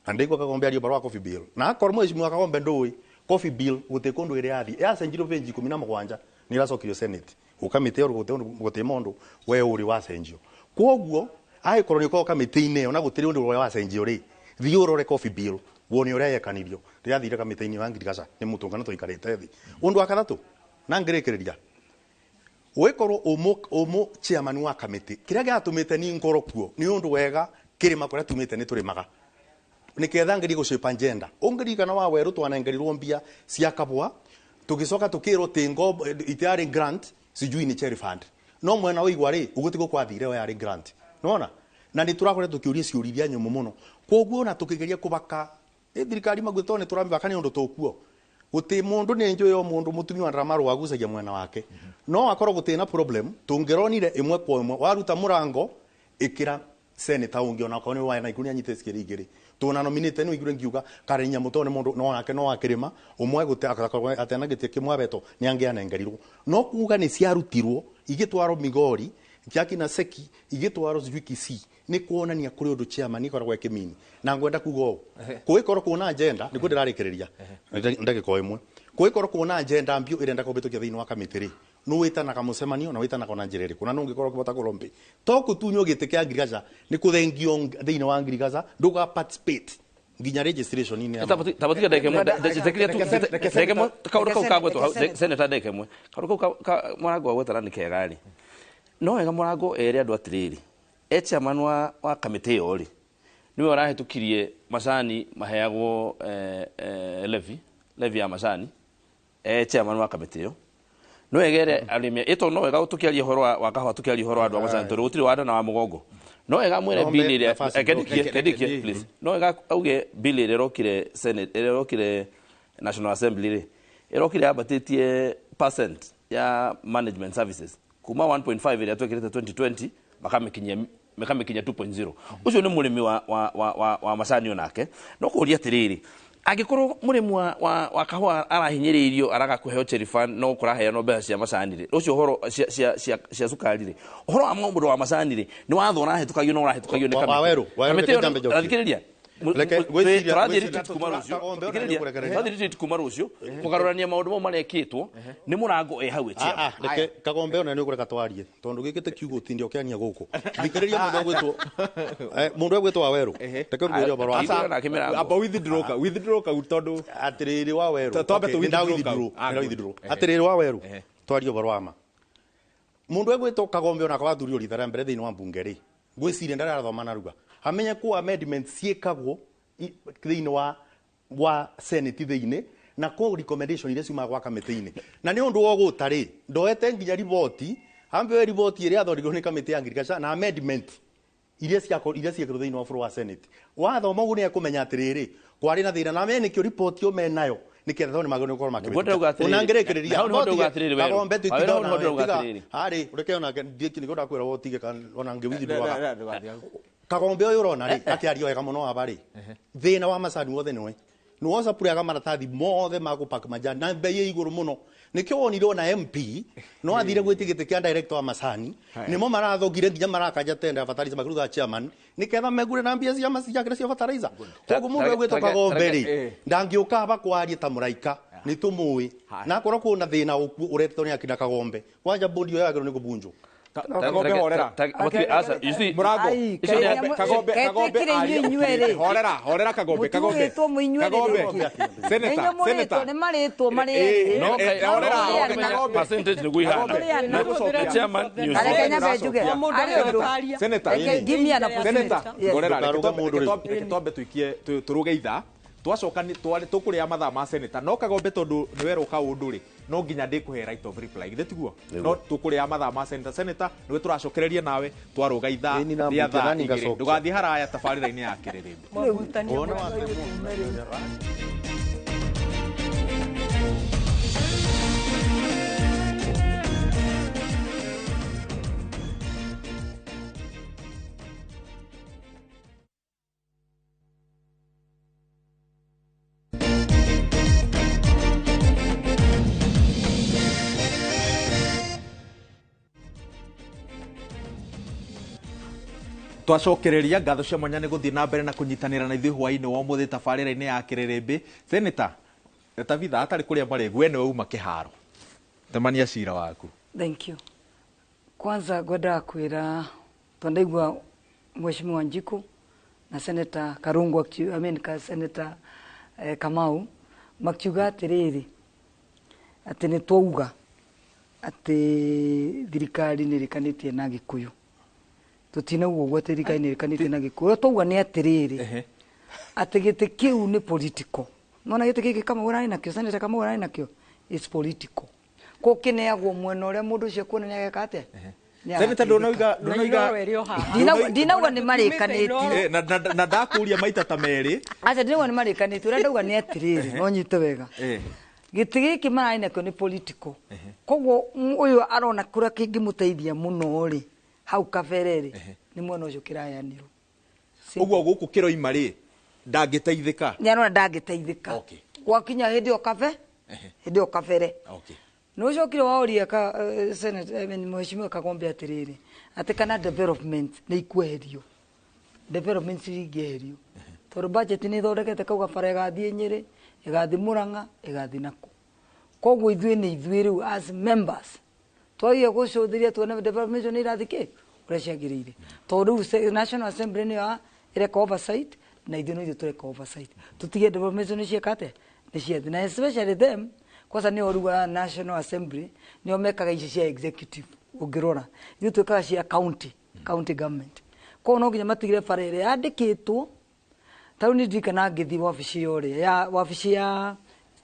na ndĩigua Kagombe aria ũhoro wa coffee bill, na akorwo mheshimiwa Kagombe ndũĩ coffee bill gũtirĩ kũndũ ĩrĩ yathi yacenjirio benji 17 nĩ ĩracokirio Senate gũkamĩtĩ ĩyo gũtirĩ mũndũ we ũrĩ wacenjio. Koguo angĩkorwo nĩ ũkorwo kamĩtĩ-inĩ ĩyo na gũtirĩ ũndũ ũrĩa wacenjio rĩ, thiĩ ũrore coffee bill wone ũrĩa yekanirio. Ndĩrathire kamĩtĩ-inĩ ya ngirigaca nĩ mũtũngano tũikarĩte thĩ. Ũndũ wa gatatũ na ngĩrĩkĩrĩria, ũgĩkorwo ũmũ chairman wa kamĩtĩ kĩrĩa gĩatũmĩte ni ngorwo kuo nĩ ũndũ wega kĩrĩma kũrĩa tumĩte nĩ tũrĩmaga nĩketha ngerie gũshape agenda. Ũngĩririkana wa werũ twanengerirwo mbia cia kabwa tũgĩcoka tũkĩrwo tĩ ngombo itiarĩ grant sijui ni cherry fund, no mwena wa igwa rĩ ũguo tiguo kwathire yarĩ grant, nĩwona? Na nĩ tũrakoretwo tũkĩũria ciũria iria nyũmũ mũno, koguo ona tũkĩgeria kũbaka thirikari maguo tondũ nĩ tũramĩbaka nĩ ũndũ tũkuo gũtirĩ mũndũ nĩ njũĩ o mũndũ mũtumia wa ndarama agucagia mwena wake, no akorwo gũtirĩ na problem tũngĩronire ĩmwe kwa ĩmwe waruta mũrango ĩkĩra senator ũngĩ ona okorwo nĩ wa Naikuru nĩanyitĩte cikĩrĩ igĩrĩ tũna nominate nĩ ũiguire ngiuga Karen Nyamu tondũ nĩ mũndũ no nake no wa kĩrĩma ũmwe agakorwo atena gĩtĩ kĩmwe abetwo nĩ angĩanengerirwo, no kuga nĩ ciarutirwo igĩtwarwo Migori kiakina Seki igĩtwarwo sijui Kisii nĩ kuonania kũrĩ ũndũ chairman ikoragwo ĩkĩmini. Na ngwenda kuga ũũ, kũgĩkorwo kuona agenda nĩkuo ndĩrarĩkĩrĩria ndagĩka o ĩmwe, kũgĩkorwo kuona agenda mbiũ ĩrenda kũhĩtũkia thĩinĩ wa kamĩtĩ rĩ, nĩ wĩtanaga mũcemanio na wĩtanaga na njĩra ĩrĩkũ, na nũngĩkorwo ũkĩhota kũrombe to kũtunywo gĩtĩ kĩa ngirigaca nĩ kũthengio thĩinĩ wa ngirigaca ndũga participate nginya registration inĩ ya Tabatiga ndagĩka ĩmwe, njĩtĩkĩrie tu, ndagĩka ĩmwe, kaũndũ kau kagwetwo hau, senator ndagĩka ĩmwe, kaũndũ kau mũrango wagwetana nĩ kega rĩ, no wega mũrango ere andũ atĩrĩrĩ, e chairman wa kamĩtĩ ĩyo rĩ, nĩwe ũrahĩtũkirie macani maheagwo levy ya macani, e chairman wa kamĩtĩ ĩyo no wegere arĩmi ĩto no wega tũkĩaria ũhoro wa kahũa tũkĩaria ũhoro wa andũ a macani tondũ gũtirĩ wa nda na wa mũgongo, No wega mwĩre No, bill me- ĩrĩa nafasi kendikie ndoke. kendikie please. No wega auge bill ĩrĩa ĩrokire Senate, ĩrĩa ĩrokire National Assembly rĩ, ĩrokire yambatĩtie percent ya management services kuma 1.5 ĩrĩa twekĩrĩte 2020 makamĩkinyia 2.0. Ũcio nĩ mũrĩmi wa macani onake. No kũria atĩrĩrĩ, angĩkorwo mũrĩmi wa kahũa arahinyĩrĩirio araga kũheo cherry fund no kũraheanwo mbeca cia macani rĩ, ũcio ũhoro cia cukari rĩ, ũhoro wa mũndũ wa macani rĩ, nĩ watho ũrahĩtũkagio no ũrahĩtũkagio nĩ Wa- Waweru, Waweru, kamĩtĩ reke ĩyo njambe njokie. thikĩrĩria. Reke, gwĩciria- Tũrathiĩ gwĩciria- retreat kuma rũciũ. Kagombe, ona Thikĩrĩria, nĩũkũrekereria. tũrathiĩ retreat kuma rũciũ kũgarũrania maũndũ mau marekĩtwo nĩ mũrango ĩ hau ĩtia. Ah, ah, reke Kagombe ona nĩ ũkũreka twarie tondũ gĩkĩ ti kiugo ũtinde ũkĩania gũkũ. Thikĩrĩria mũndũ ũgwĩtwo mũndũ ũgwĩtwo Waweru. Reke ngwĩre ũhoro wa Aca. Nake mĩrango. Amba withdraw ka withdraw ka tondũ Atĩrĩrĩ Waweru. Twambe Okay, tũ nĩ nda withdraw kau. withdraw, Ah, nĩ nda good. withdraw. Ehe. Atĩrĩrĩ Waweru, Ehe. twarie ũhoro wa ma. Mũndũ egwĩtwo Kagombe onako wathurirwo rita rĩa mbere thĩinĩ wa mbunge rĩ, ngwĩciria ndarathoma narua amenye kũ amendment ciĩkagwo thĩinĩ wa Senate thĩinĩ na kũ recommendation iria ciumaga gwa kamĩtĩ-inĩ. Na nĩ ũndũ wa ũgũta rĩ, ndoete nginya riboti, ambe riboti ĩrĩa yathondekirwo nĩ kamĩtĩ ya ngirigaca na amendment iria ciekĩrwo thĩinĩ wa bũrũri wa Senate. Wathoma ũguo nĩ ekũmenya atĩrĩrĩ, kwarĩ na thĩna na amenye nĩkĩo riboti ĩyo menayo nĩkĩo tondũ nĩ magĩrĩirwo gũkorwo Nĩguo ndĩrauga makĩmĩruta. atĩrĩrĩ. Ona ngĩrĩkĩrĩria, Hau nĩho ndĩrauga atĩrĩrĩ, Weru. Kagombe Waweru, hau nĩho ndĩrauga tiga atĩrĩrĩ. harĩ reke ona nĩkĩo ndakwĩra we ũtige ona ngĩwithdraw. Kagombe ũyũ ũrona rĩ, akĩaria wega mũno aba rĩ, thĩna wa macani wothe nĩwe nĩwe ũcapuraga maratathi mothe ma gũpak majani na mbei ĩ igũrũ mũno. Nĩkĩo wonire ona MP no athire gwĩtia gĩtĩ kĩa director wa macani, nĩmo marathongire nginya marakanja tenda ya fertilizer makĩruta chairman nĩketha megure na mbia cia maciakĩre cia fertilizer. Koguo mũndũ egwĩtwo Kagombe rĩ, ndangĩũka aba kwaria ta mũraika, nĩ tũmũĩ na akorwo kwĩna thĩna ũretetwo nĩ akina Kagombe, kwanja bodi ĩyo yagĩrĩirwo nĩ kũbunjwo. Kagombe horera. Mũrango. Ai, Kagombe, Kagombe, ketĩkĩre inyuĩ inyuerĩ. Horera, horera Kagombe, Kagombe. Mũtigwĩtwo mũinyuerĩ Kagombe. rĩngĩ. Senator, Inyuĩ mũrĩtwo, Senator. nĩ marĩtwo marĩ Eh, erĩ. No, horera, Kagombe. percentage nĩguo ihana. Kagombe. Na chairman nĩ ũcio. Reke nyambe njuge. Arĩ ũndũ. Senator. Reke give me an opportunity. Senator, Yes. ngorera, reke Ndũkaruga mũndũ rĩu. reke twambe tũikie tũrũge ithaa twacoka tũkũrĩa mathaa ma senator no Kagombe tondũ nĩ werwo kaũndũ rĩ, no nginya ndĩkũhe right of reply githĩ tiguo? No tũkũrĩa mathaa ma senator. Senator, nĩwe tũracokereria nawe twarũga ithaa Ĩni na rĩa mbutia thaa nani 2. ngacokia. Ndũgathiĩ haraya tabarĩra-inĩ ya kĩrĩrĩmbĩ. Mwahutania Wona mũno. Twacokereria ngatho cia mwanya nĩ gũthiĩ na mbere na kũnyitanĩra na ithuĩ hwaĩ-inĩ wa ũmũthĩ tabarĩra-inĩ ya kĩrĩrĩmbĩ. Senator Tabitha, hatarĩ kũrĩa marĩgu, we nĩwe uma kĩharo, temania cira waku. Thank you. Kwanza ngwendaga kwĩra twandaigua Mheshimiwa Njiku na Senator Karungu I mean, ka Senator Kamau makiuga atĩrĩrĩ atĩ nĩ twauga atĩ thirikari nĩ ĩrĩkanĩtie na Gĩkũyũ. Tũtinauga ũguo atĩ thirikari nĩ ĩrĩkanĩtie na Gĩkũyũ. Ũrĩa twauga nĩ atĩrĩrĩ atĩ gĩtĩ kĩu nĩ political. Nona gĩtĩ gĩkĩ Kamau ararĩ nakĩo, Senator Kamau ararĩ nakĩo, is political. Kũu kĩneagwo mwena ũrĩa mũndũ ũcio ekuona nĩ ageka atĩa? Nĩ Senator, agateithĩka. ndũnauga Na Inooro ĩrĩ o haha. Ndinauga nĩ marĩkanĩtie. Na ndakũria maita ta merĩ. Aca ndinauga nĩ marĩkanĩtie, ũrĩa ndauga nĩ atĩrĩrĩ, no nyite wega. Gĩtĩ gĩkĩ mararĩ nakĩo nĩ political. Koguo ũyũ arona kũrĩa kĩngĩmũteithia mũno rĩ, hau kabere rĩ, nĩ mwena ũcio kĩraheanirwo. Ũguo gũkũ kĩroima rĩ, ndangĩteithĩka. Nĩ arona ndangĩteithĩka. Okay. Gwakinya hĩndĩ ĩyo kabe, hĩndĩ ĩyo kabere. Okay. Nĩ ũcokire waũria ka Senate, I mean, Mheshimiwa Kagombe atĩrĩrĩ atĩ kana development nĩ ikweherio, development citingĩeherio tondũ budget nĩ ĩthondekete kauga bara ĩgathiĩ Nyĩrĩ, ĩgathiĩ Mũrang'a, ĩgathiĩ nakũ. Koguo ithuĩ nĩ ithuĩ rĩu as members twagire gũcũthĩria tuone development icio nĩ irathiĩ kĩ ũrĩa ciagĩrĩire, tondũ rĩu National Assembly nĩyo ĩreka oversight na ithuĩ no ithuĩ tũreka oversight, tũtige development icio nĩ cieka atĩa, nĩ ciathiĩ, na especially them kwanza nĩo rĩu a National Assembly nĩo mekaga ici cia executive. Ũngĩrora ithuĩ twĩkaga cia county government, koguo no nginya matigire bara ĩrĩa yandĩkĩtwo. Ta rĩu nĩ ndirikana ngĩthiĩ wabici ya ũrĩa ya wabici ya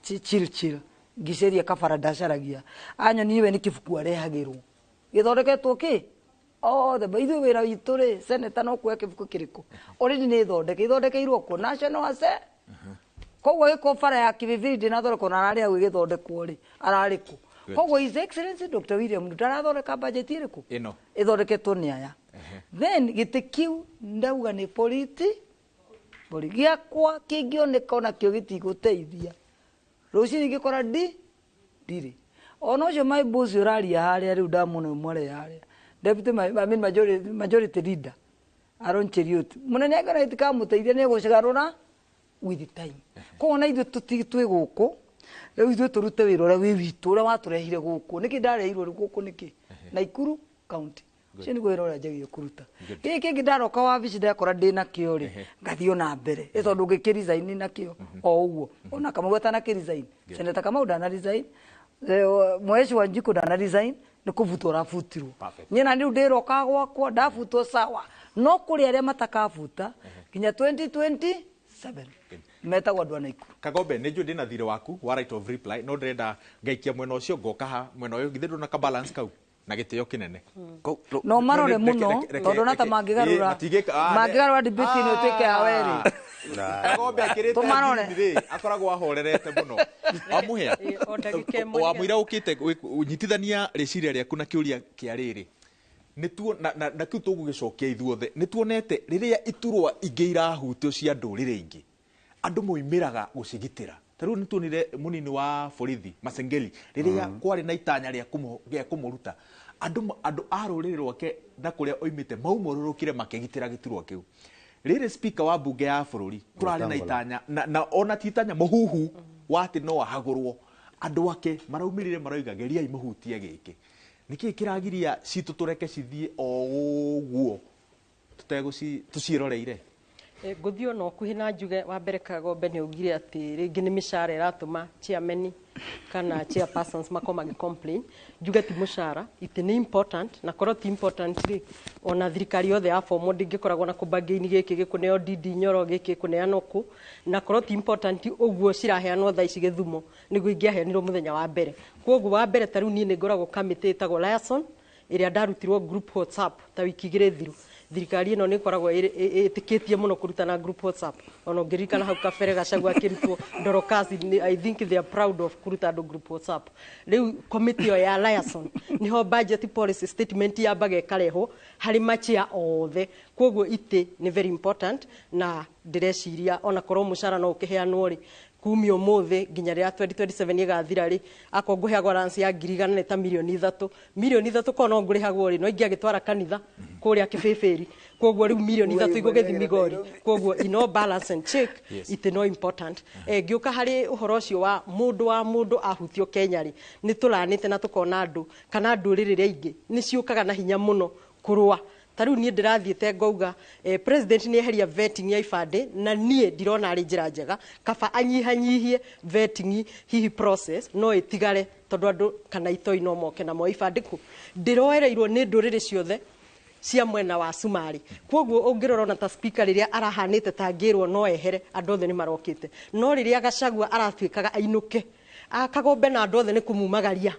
Chirchir ngĩceria kabara ndacaragia, anyonirie we nĩ kĩbuku arehagĩrwo gĩthondeketwo kĩ Othe ithuĩ wĩra witũ rĩ, senator no kuoya kĩbuku kĩrĩkũ already nĩ thondeke, ithondekeirwo kũ National Assembly. Koguo gĩko bara ya Kibibiri ndĩnathondekwo na ararĩ hau ĩgĩthondekwo rĩ, ararĩ kũ? Koguo His Excellency Dr. William Ruto arathondeka budget ĩrĩkũ? Ĩno. Ĩthondeketwo nĩ aya. Then gĩtĩ kĩu ndauga nĩ politi bori gĩakwa kĩngĩoneka onakĩo gĩtigũteithia rũcinĩ ingĩkora ndi ndirĩ ona ũcio my boss ũraria harĩa rĩu ndamwona ũyũ mware harĩa deputy I mean majority leader Aaron Cheruiyot mũnene angĩona gĩtikamũteithia nĩ egũcigarũra with time. Koguo na ithuĩ tũti twĩ gũkũ rĩu, ithuĩ tũrute wĩra ũrĩa wĩ witũ, ũrĩa watũrehire gũkũ. Nĩkĩ ndarehirwo rĩu gũkũ? Nĩkĩ Naikuru County? Ũcio nĩguo wĩra ũrĩa njagĩrĩire kũruta. Gĩkĩ kĩngĩ ndaroka wabici ndakora ndĩ nakĩo rĩ, ngathiĩ ona mbere ĩ tondũ ũngĩkĩ resign nakĩo o ũguo. Ona Kamau atanakĩ resign, Senator Kamau ndana resign, Mweshi wa Njiko ndana resign, nĩ kũbutwo ũrabutirwo. Niĩ na rĩu ndĩroka gwakwa ndabutwo sawa, no kũrĩ arĩa matakabuta nginya 2027 metagwo andũ a Naikuru. Kagombe, nĩ njũĩ ndĩna thirĩ waku wa right of reply, no ndĩrenda ngaikia mwena ũcio ngoka ha mwena ũyũ, githĩ ndũna ka balance kau na gĩtĩo kĩnene? No marore mũno tondũ ona ta mangĩgarũra mangĩgarũra debate ĩno ĩtuĩke ya werĩ. Kagombe akĩrĩte Tũmarore. rĩ, akoragwo ahorerete mũno wamũhea. Ĩ, o ndagĩka ĩmwe. Wamũira ũkĩte ũnyitithania rĩciria rĩaku na kĩũria kĩa rĩrĩ nĩtuo na kĩu tũgũgĩcokia ithuothe. Nĩ tuonete rĩrĩa iturwa ingĩ irahutio cia ndũrĩrĩ ingĩ, andũ moimĩraga gũcigitĩra. Ta rĩu nĩtuonire mũnini wa borithi Masengeli rĩrĩa kwarĩ na itanya rĩa kũmũruta, andũ a rũrĩrĩ rwake na kũrĩa oimĩte maumũrũrũkire makĩgitĩra gĩturwa kĩu. Rĩrĩ speaker wa mbunge ya bũrũri kũrarĩ na Wetangula. itanya na ona ti itanya, mũhuhu wa atĩ no ahagũrwo, andũ ake maraumĩrire maroiga geriai mũhutie gĩkĩ. Nĩkĩĩ kĩragiria citũ tũreke cithiĩ o ũguo tũtegũci tũciĩroreire? Ngũthiĩ ona ũkuhĩ na njuge wa mbere, Kagombe nĩ augire atĩ rĩngĩ nĩ mĩcara ĩratũma chairman kana chairpersons makorwo magĩ complain. Njuge ti mũcara, itĩ nĩ important, na korwo ti important rĩ, ona thirikari yothe ya formwo ndĩngĩkoragwo na kũbargain gĩkĩ gĩkũneo Ndindi Nyoro, gĩkĩ gĩkũneanwo kũ, na korwo ti important ũguo ciraheanwo thaa ici Gĩthumo nĩguo ingĩaheanirwo mũthenya wa mbere. Koguo wa mbere, ta rĩu niĩ nĩ ngoragwo kamĩtĩ ĩtagwo liaison ĩrĩa ndarutirwo group WhatsApp ta wiki 2 thiru. Thirikari ĩno nĩ ĩkoragwo ĩtĩkĩtie mũno kũrutana group WhatsApp. Ona ũngĩririkana hau kabere Gachagua akĩrutwo Dorokasi, I think they are proud of kũruta andũ group WhatsApp. Rĩu committee ĩyo ya liaison nĩho budget policy statement yambaga ĩkarehwo harĩ machia othe. Koguo itĩ nĩ very important, na ndĩreciria ona korwo mũcara no ũkĩheanwo rĩ, kumia ũmũthĩ nginya rĩrĩa 2027 ĩgathira rĩ, akorwo ngũheagwo allowance ya 100,000 nĩ ta 3 mirioni, 3 mirioni korwo no ngũrĩhagwo rĩ, no ingĩagĩtwara kanitha kũrĩa kĩbĩbĩri. Koguo rĩu 3 mirioni igũgĩthi Migori. Koguo ino balance and check. Itĩ no important. Ngĩũka harĩ ũhoro ũcio wa mũndũ wa mũndũ ahutio Kenya rĩ, nĩ tũranĩte na tũkona andũ kana ndũrĩrĩ iria ingĩ nĩ ciũkaga na hinya mũno kũrũa. Ta rĩu niĩ ndĩrathiĩte ngauga, president nĩ eheria vetting ya ibandĩ, na niĩ ndirona arĩ njĩra njega. Kaba anyihanyihie vetting hihi process no ĩtigare, tondũ andũ kana itoi no moke na moe ibandĩ kũ ndĩroereirwo nĩ ndũrĩrĩ ciothe cia mwena wa Cumarĩ. Koguo ũngĩrora ona ta speaker rĩrĩa arahanĩte ta ngĩrwo no ehere, andũ othe nĩ marokĩte, no rĩrĩa Gachagua aratuĩkaga ainũke akagombe na andũ othe nĩ kũmumagaria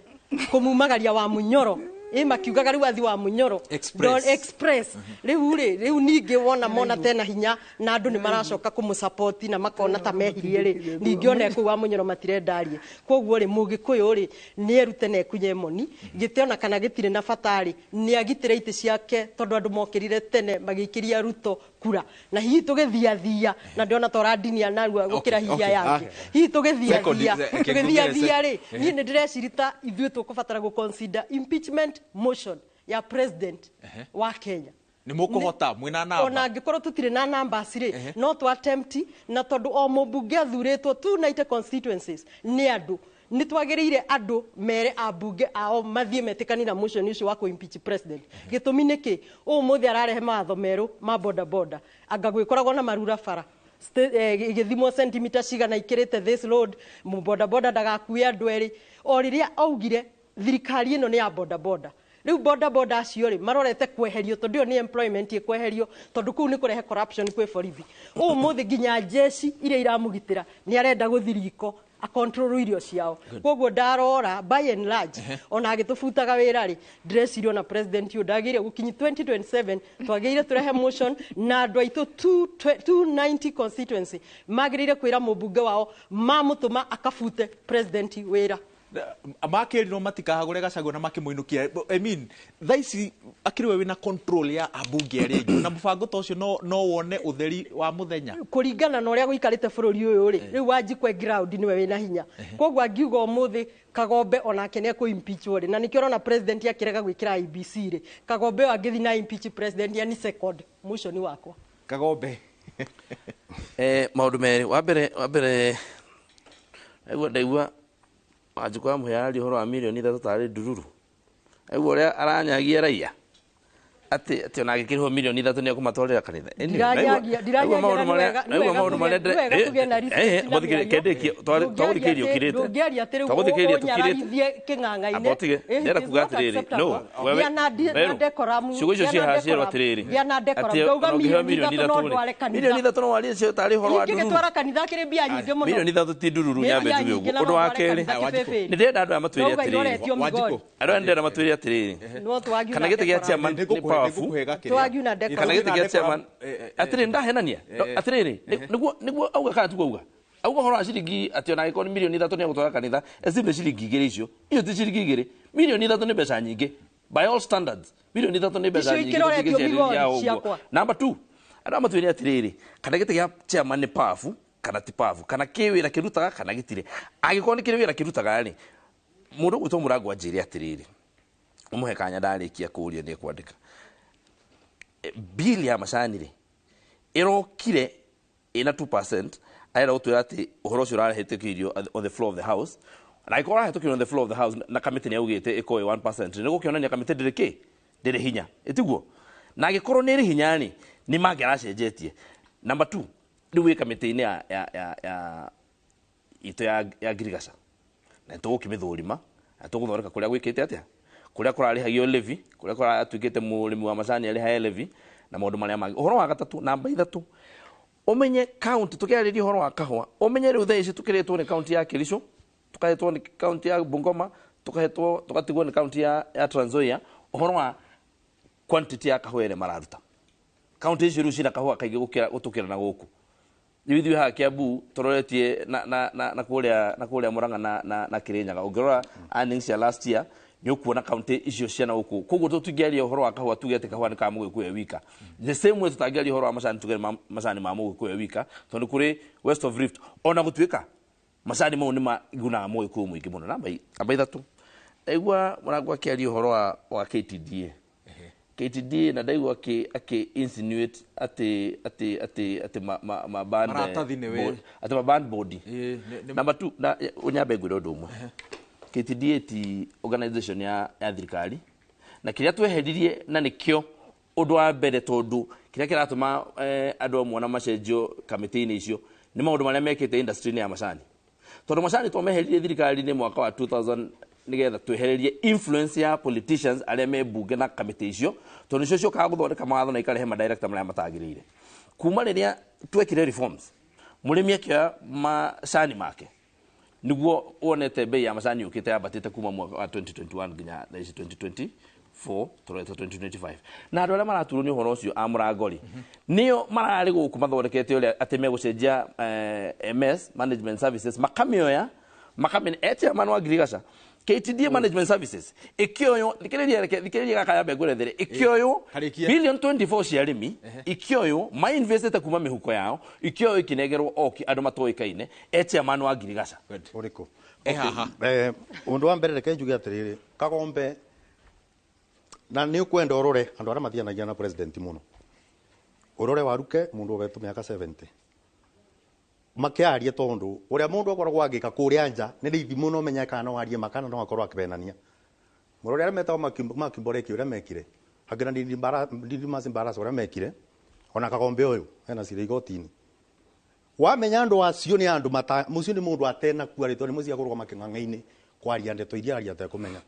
kũmumagaria wa Munyoro ĩ makiugaga rĩu athi wa Munyoro. Express. Express. Rĩu rĩ, rĩu ningĩ wona mona tena hinya na andũ nĩ maracoka kũmũsupport na makona ta mehirie rĩ, ningĩ ona kũu wa Munyoro matirenda arie. Koguo rĩ, mũgĩkũyũ rĩ, nĩ erute na ekunye moni gĩtĩ ona kana gĩtirĩ na bata rĩ, nĩ agitĩre itĩ ciake, tondũ andũ mokĩrire tene magĩikĩria Ruto kura na hihi tũgĩthiathia na ndĩrona ta ũrandinia narua gũkĩra hihi aya angĩ. Hihi tũgĩthiathia tũgĩthiathia rĩ, niĩ nĩ ndĩrecirita ithuĩ tũkũbatara gũ consider impeachment motion ya president wa Kenya. Nĩ mũkũhota mwĩna Ona namba? angĩkorwo tũtirĩ na numbers rĩ, no tũ attempt, na tondũ o mũmbunge athurĩtwo 290 constituencies nĩ andũ, nĩ twagĩrĩire andũ mere ambunge ao mathiĩ metĩkani na motion ũcio wa kũ-impeach president. Gĩtũmi nĩ kĩ? Ũmũthĩ ararehe mawatho merũ ma boda boda, anga gwĩkoragwo na marura bara ĩgĩthimwo sentimita cigana ikĩrĩte this road, boda boda ndagakue andũ erĩ. O rĩrĩa augire thirikari ĩno nĩ ya boda boda, rĩu boda boda acio rĩ marorete kweherio, tondũ ĩyo nĩ employment ĩkweherio, tondũ kũu nĩ kũrehe corruption kwĩ borithi. Ũmũthĩ nginya jeshi iria iramũgitĩra nĩ arenda gũthi riko. Akontrol irio ciao. Koguo ndarora, by and large, ona agĩtũbutaga wĩra rĩ, ndĩreciria ona president ũyũ ndagĩrĩire gũkinyi 2027. Twagĩrĩire tũrehe motion na andũ aitũ 290 constituency magĩrĩire kwĩra mũmbunge wao mamũtũma akabute president wĩra. Makĩrirwo matikahagũre Gachagua na makĩmũinũkia. I mean, thaa ici akĩrĩ we wĩna control ya ambunge arĩa aingĩ, na mũbango ta ũcio no wone ũtheri wa mũthenya? Kũringana na ũrĩa gũikarĩte bũrũri ũyũ rĩ, rĩu Wanjikwe ground nĩwe wĩna hinya. Koguo angiuga ũmũthĩ Kagombe onake nĩ ekũ-impeachwo rĩ, na nĩkĩo ũrona president akĩrega gwĩkĩra IEBC rĩ, Kagombe ũyũ angĩthiĩ na impeach president, yani second motion wakwa. Kagombe. Maũndũ merĩ. Wa mbere ndaigua Wanjikũ wa Mũhĩa araria ũhoro wa mirioni 3 tarĩ ndururu. Aigua ũrĩa aranyagia raia atĩ ona angĩkĩrĩhwo mirioni 3 nĩ ekũmatwarĩra kanitha. Anyway, Ndiranyagia. Ndaigua maũndũ Ndiranyagia. marĩa ndaigua maũndũ marĩa Nĩ wega tũgĩe na respect na mĩario. Kendĩkie, twagũthikĩrĩria ũkirĩte. Ndũngĩaria atĩ rĩu Twagũthikĩrĩria tũkirĩte. ũnyararithie kĩng'ang'a-inĩ. Amba ũtige. Ndĩrenda It is kuga not atĩrĩrĩ, no, acceptable. wewe Gĩa na Meru, na decorum, ciugo icio gĩa ciĩ na haha cierwo decorum, atĩrĩrĩ, gĩa na decorum. Atĩ Ndauga ona ũngĩheo mirioni mirioni 3 no 3 rĩ, ndware kanitha. mirioni 3 no warie cio tarĩ ũhoro wa ndururu. Ingĩgĩtwara kanitha kĩrĩ mbia nyingĩ mũno. Mirioni 3 ti ndururu. Nĩ Nyambe mbia njuge nyingĩ ũguo. na Ũndũ no wa ndware kerĩ, kanitha kĩbĩbĩri. nĩ ndĩrenda andũ aya matwĩre Ndauga atĩrĩrĩ, iroretio Wanjikũ. Migori. Andũ aya ndĩrenda matwĩre atĩrĩrĩ, No twagiu kana na gĩtĩ gĩa decorum. chairman nĩ powerful. Nĩngũkũhe gakĩrĩa. Twagiu na decorum. Kana gĩtĩ gĩa chairman, atĩrĩrĩ, ndahenania atĩrĩrĩ, nĩguo auga kana tiguo auga ũhoro wa ciringi, atĩ ona angĩkorwo nĩ mirioni 3 nĩ egũtwara kanitha, eci nĩ ciringi 2 icio ti ciringi 2. Mirioni 3 nĩ mbeca nyingĩ by all standards. Mirioni 3 nĩ mbeca Icio nyingĩ ikĩroretio tũtingĩciarĩria Migori ũguo. ciakwa. Number two, andũ aya matwĩre atĩrĩrĩ, kana gĩtĩ gĩa chairman nĩ powerful kana ti powerful, kana kĩ wĩra kĩrutaga kana gĩtirĩ. Angĩkorwo nĩ kĩrĩ wĩra kĩrutaga rĩ, mũndũ ũgwĩtwo Mũrango anjĩre atĩrĩrĩ, ũmũhe kanya ndarĩkia kũũria nĩ ekwandĩka bill ya macani rĩ, ĩrokire ĩna 2%. Arenda gũtwĩra atĩ ũhoro ũcio ũrahĩtũkĩirio on the floor of the house, na angĩkorwo ũrahĩtũkĩirio on the floor of the house na kamĩtĩ nĩ yaugĩte ĩkoe 1%, nĩ gũkĩonania kamĩtĩ ndĩrĩ kĩ, ndĩrĩ hinya, ĩtiguo? Na angĩkorwo nĩ ĩrĩ hinya rĩ, nĩ mangĩracenjetie. Number two, rĩu wĩ kamĩtĩ-inĩ ya itũ ya ngirigaca, na tũgũkĩmĩthũrima na tũgũthondeka kũrĩa gwĩkĩte atĩa, kũrĩa kũrarĩhagio levy, kũrĩa kũratuĩkĩte mũrĩmi wa macani arĩhae levy na maũndũ marĩa mangĩ. Ũhoro wa gatatũ, namba 3, ũmenye county tũkĩarĩria ũhoro wa kahũa, ũmenye rĩu thaa ici tũkĩrĩtwo nĩ county ya Kericho, tũkahetwo nĩ county ya Bungoma, tũkahetwo tũgatigwo nĩ county ya Trans Nzoia ũhoro wa quantity ya kahũa ĩrĩa mararuta. County icio rĩu cina kahũa kaingĩ gũkĩra gũtũkĩra na gũkũ. Rĩu ithuĩ haha Kiambu tũroretie na kũrĩa Murang'a na Kirinyaga. Ũngĩrora earnings ya last year, nĩ ũkuona county icio ciana gũkũ. Koguo tũtingĩaria ũhoro wa kahũa tuge atĩ kahũa nĩ ka mũgĩkũyũ e wika, the same way tũtangĩaria ũhoro wa macani tuge nĩ macani ma mũgĩkũyũ e wika, tondũ kũrĩ west of Rift ona gũtuĩka macani mau nĩ magunaga mũgĩkũyũ mũingĩ mũno. Namba 3, ndaigua Mũrango akĩaria ũhoro wa KTDA, KTDA, na ndaigua akĩ insinuate atĩ ma band Maratathi nĩ board, atĩ ma band board. Ĩĩ, Number two, na unyambe ngwĩre ũndũ ũmwe, KTDA ti organization ya thirikari, na kĩrĩa tweheririe na nĩkĩo ũndũ wa mbere, tondũ kĩrĩa kĩratũma andũ amwe na macenjio kamĩtĩ-inĩ icio nĩ maũndũ marĩa mekĩte industry-inĩ ya macani, tondũ macani twameheririe thirikari-inĩ mwaka wa 2000 nigetha twehererie influence ya politicians arĩa me mbunge na kamĩtĩ icio, tondũ nĩcio ciũkaga gũthondeka mawatho na ikarehe madirector marĩa matagĩrĩire. Kuma rĩrĩa twekire reforms, mũrĩmi akĩoya macani make, niguo wonete bei ya macani yũkĩte yambatĩte kuma mwaka wa 2021 nginya thaa ici 2024, tũrorete 2025. Na andũ arĩa maraturwo nĩ ũhoro ũcio a mũrango-rĩ, nĩo mararĩ gũkũ mathondekete ũrĩa atĩ megũcenjia MS Management Services, makamĩoya makamĩ e chairman wa ngirigaca KTDA Management Services ĩkĩoywo. Thikĩrĩria, reke thikĩrĩria gaka yambe ngũrethere. Ĩkĩoywo Karĩkia. billion 24 cia arĩmi ikĩoywo, mainvestĩte kuma mĩhuko yao, ikĩoywo ikĩnengerwo oki andũ matoĩkaine, e chairman wa ngirigaca. Ũrĩkũ? Haha. Ũndũ wa mbere, reke njuge atĩrĩrĩ, Kagombe, na nĩ ũkwenda ũrore andũ arĩa mathianagia na president mũno, ũrore Waruke, mũndũ ũgetwo mĩaka 70 makĩaria, tondũ ũrĩa mũndũ akoragwo agĩka kũrĩa nja nĩ raithi mũno ũmenye kana no arie ma kana no akorwo akĩbenania. Mũrore arĩa metagwo Makimboreki ũrĩa mekire, akina Didmus Barasa ũrĩa mekire, ona Kagombe ũyũ ena cira igoti-inĩ. Wamenya andũ acio nĩ andũ mata mũcio nĩ mũndũ atenakua rĩtwa nĩ mũciĩ akũrũgama kĩng'ang'a-inĩ kwaria ndeto iria aria atekũmenya.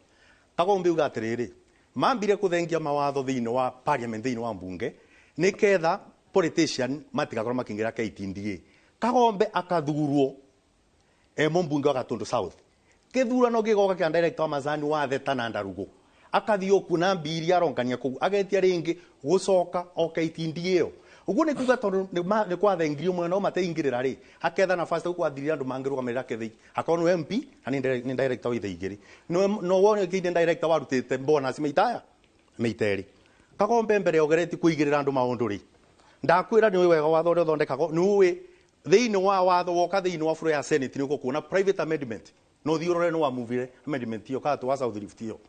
Kagombe uga atĩrĩrĩ, mambire kũthengia mawatho thĩinĩ wa parliament, thĩinĩ wa mbunge, nĩketha politician matigakorwo makĩingĩra KTDA. Kagombe akathurwo e mumbunge wa Gatundu South kithurano gigoka kia director wa macani wa Theta na Ndarugu akathii oku na mbiri arongania kuu agetia ringi gucoka oke itindi iyo uguo ni kuga tondu ni kwathengirio mwena o mateingirira ri aketha nafasi kwathirira andu mangirugamirira kithii akorwo ni MP na ni director wa ithe no wone kinde director warutite bonus meitaya meiteri Kagombe mbere ogereti kuigirira andu maundu ri ndakwira ni wega watho uria uthondekagwo ni uwi thiini wa watho woka thiini wa floor ya Senate ni ugukuona private amendment no thi urore no wa muvire amendment iyo ka wa South Rift iyo.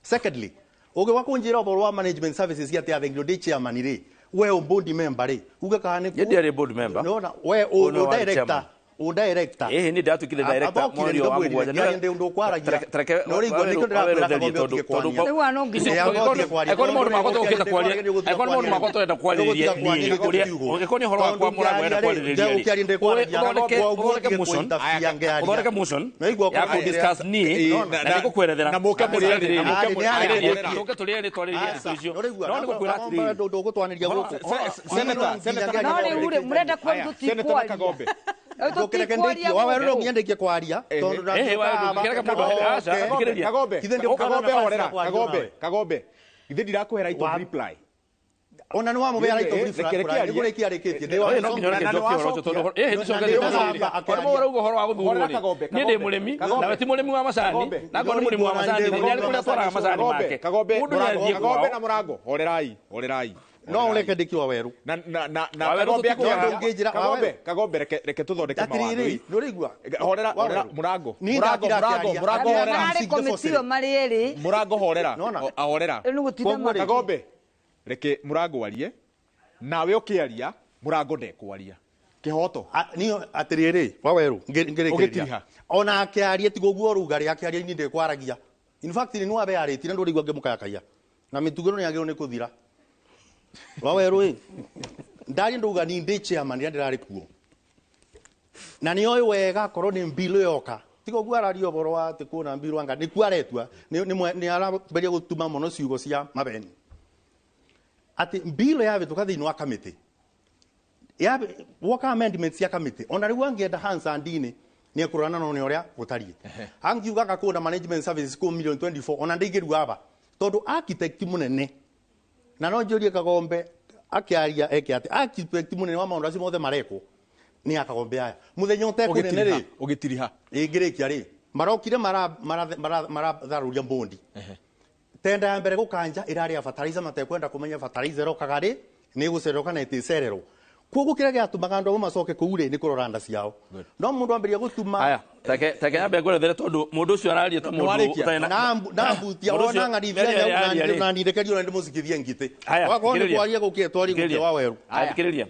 Secondly, uge wa kunjira uboro wa management services ya athengiro ndi chairman ri we u board member ri uge kana ni ndi board member no na we u director u director ni ndatukire director mweri wa mugwanja ndi undu kwaragia no ri ngwa nikio ndirakwira Kagombe utige kwaria ekoni maundu makwa tugukite kwaria ekoni maundu makwa turenda kwaririria ni uria ekoni horo wakwa muragwenda kwaririria uthondeke motion ya ku discuss ni na nigukwelethera na muke muri tuke turiere twariririe icio no nigukwira atiriri ndugutwaniria guku senator no riu murenda kwa senator Kagombe wawe no nginya ndikie kwaria tondu Kagombe horera Kagombe githe ndirakuhe right of reply ona ni wamubea right of reply ni gurikia arikitie ndi wa no nginya reke njokie horo tondu ndicoke tondu urauga horo wa guthurwo ni ndi murimi nawe ti murimi wa macani na ngorwo ni murimi wa macani ni ari kuria twaraga macani make Kagombe na Murango horerai horerai no ureke ndikiwa weru na na na Kagombe Kagombe Kagombe reke reke tuthondeke mawatho nurigua horera horera Murango Murango Murango Murango horera komiti mari eri Murango horera ahorera Kagombe reke Murango arie nawe ukiaria Murango ndekwaria kihoto ni atiriri wa weru ngirikiriria ona akiaria tiguo rugari akiaria ni ndekwaragia in fact ni wabe aritire ndurigua ngimukayakaia na mitugiro ni agirwo ni kuthira wa weru ĩ ndari nduga ni ndi chairman ya ndirari kuo na ni oĩ wega korwo ni mbilu yoka tigo guo araria ũhoro wa atĩ kuona mbilu anga ni kuo aretua ni araberia gũtuma mũno ciugo cia mabeni atĩ mbilu yabĩtũka thĩinĩ wa kamĩtĩ ya woka amendments ya kamĩtĩ ona rĩu angĩenda Hansard-inĩ nĩ ekũrorana no nĩ ũrĩa gũtariĩ angiugaga kũna management services kũ million 24 ona ndĩingĩrua aba tondũ architect mũnene na no njurie Kagombe akiaria eke ati architect munene wa maundu acio mothe marekwo ni akagombe aya muthenya utekunene ri ugitiriha ingirikia ri marokire maratharuria mbondi tenda ya mbere gukanja irari ya fertilizer matekwenda kumenya fertilizer rokaga ri ni gucererwo kana iticererwo koguo kiria giatumaga andu amwe macoke kuu ri ni kurora nda ciao no mundu ambiria gutuma aya take nyambe ngwerethere tondu mundu ucio araria ta mundu utarĩ na mbutia ona ng'arithia na nindekerio na ndimucikithie ngiti wakorwo ni kwaria gukie twari gukie wa weru aya thikiriria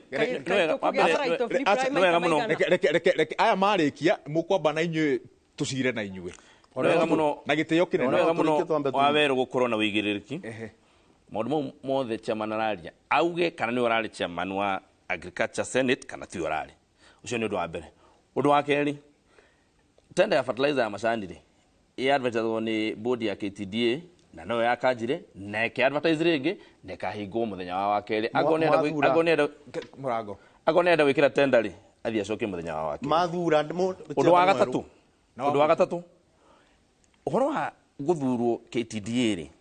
ni wega muno reke aya marikia mukwamba na inyuĩ tucire na inyuĩ wega muno na gitio kinene wega muno wa weru gukorwo na wĩigĩrĩrĩki maundu mau mothe chairman araria auge kana nĩ ũrarĩ chairman wa Agriculture Senate kana ti urari ucio ni undu wa mbere undu wa keri tenda ya fertilizer ya macani ri i advertised ni board ya KTDA na no ya kanjire na eke advertise ringi na ikahingwo muthenya wa keri agonenda Murango agonenda gwikira tenda ri athie acokie muthenya wa keri mathura undu wa gatatu undu wa gatatu uhoro wa guthurwo KTDA ri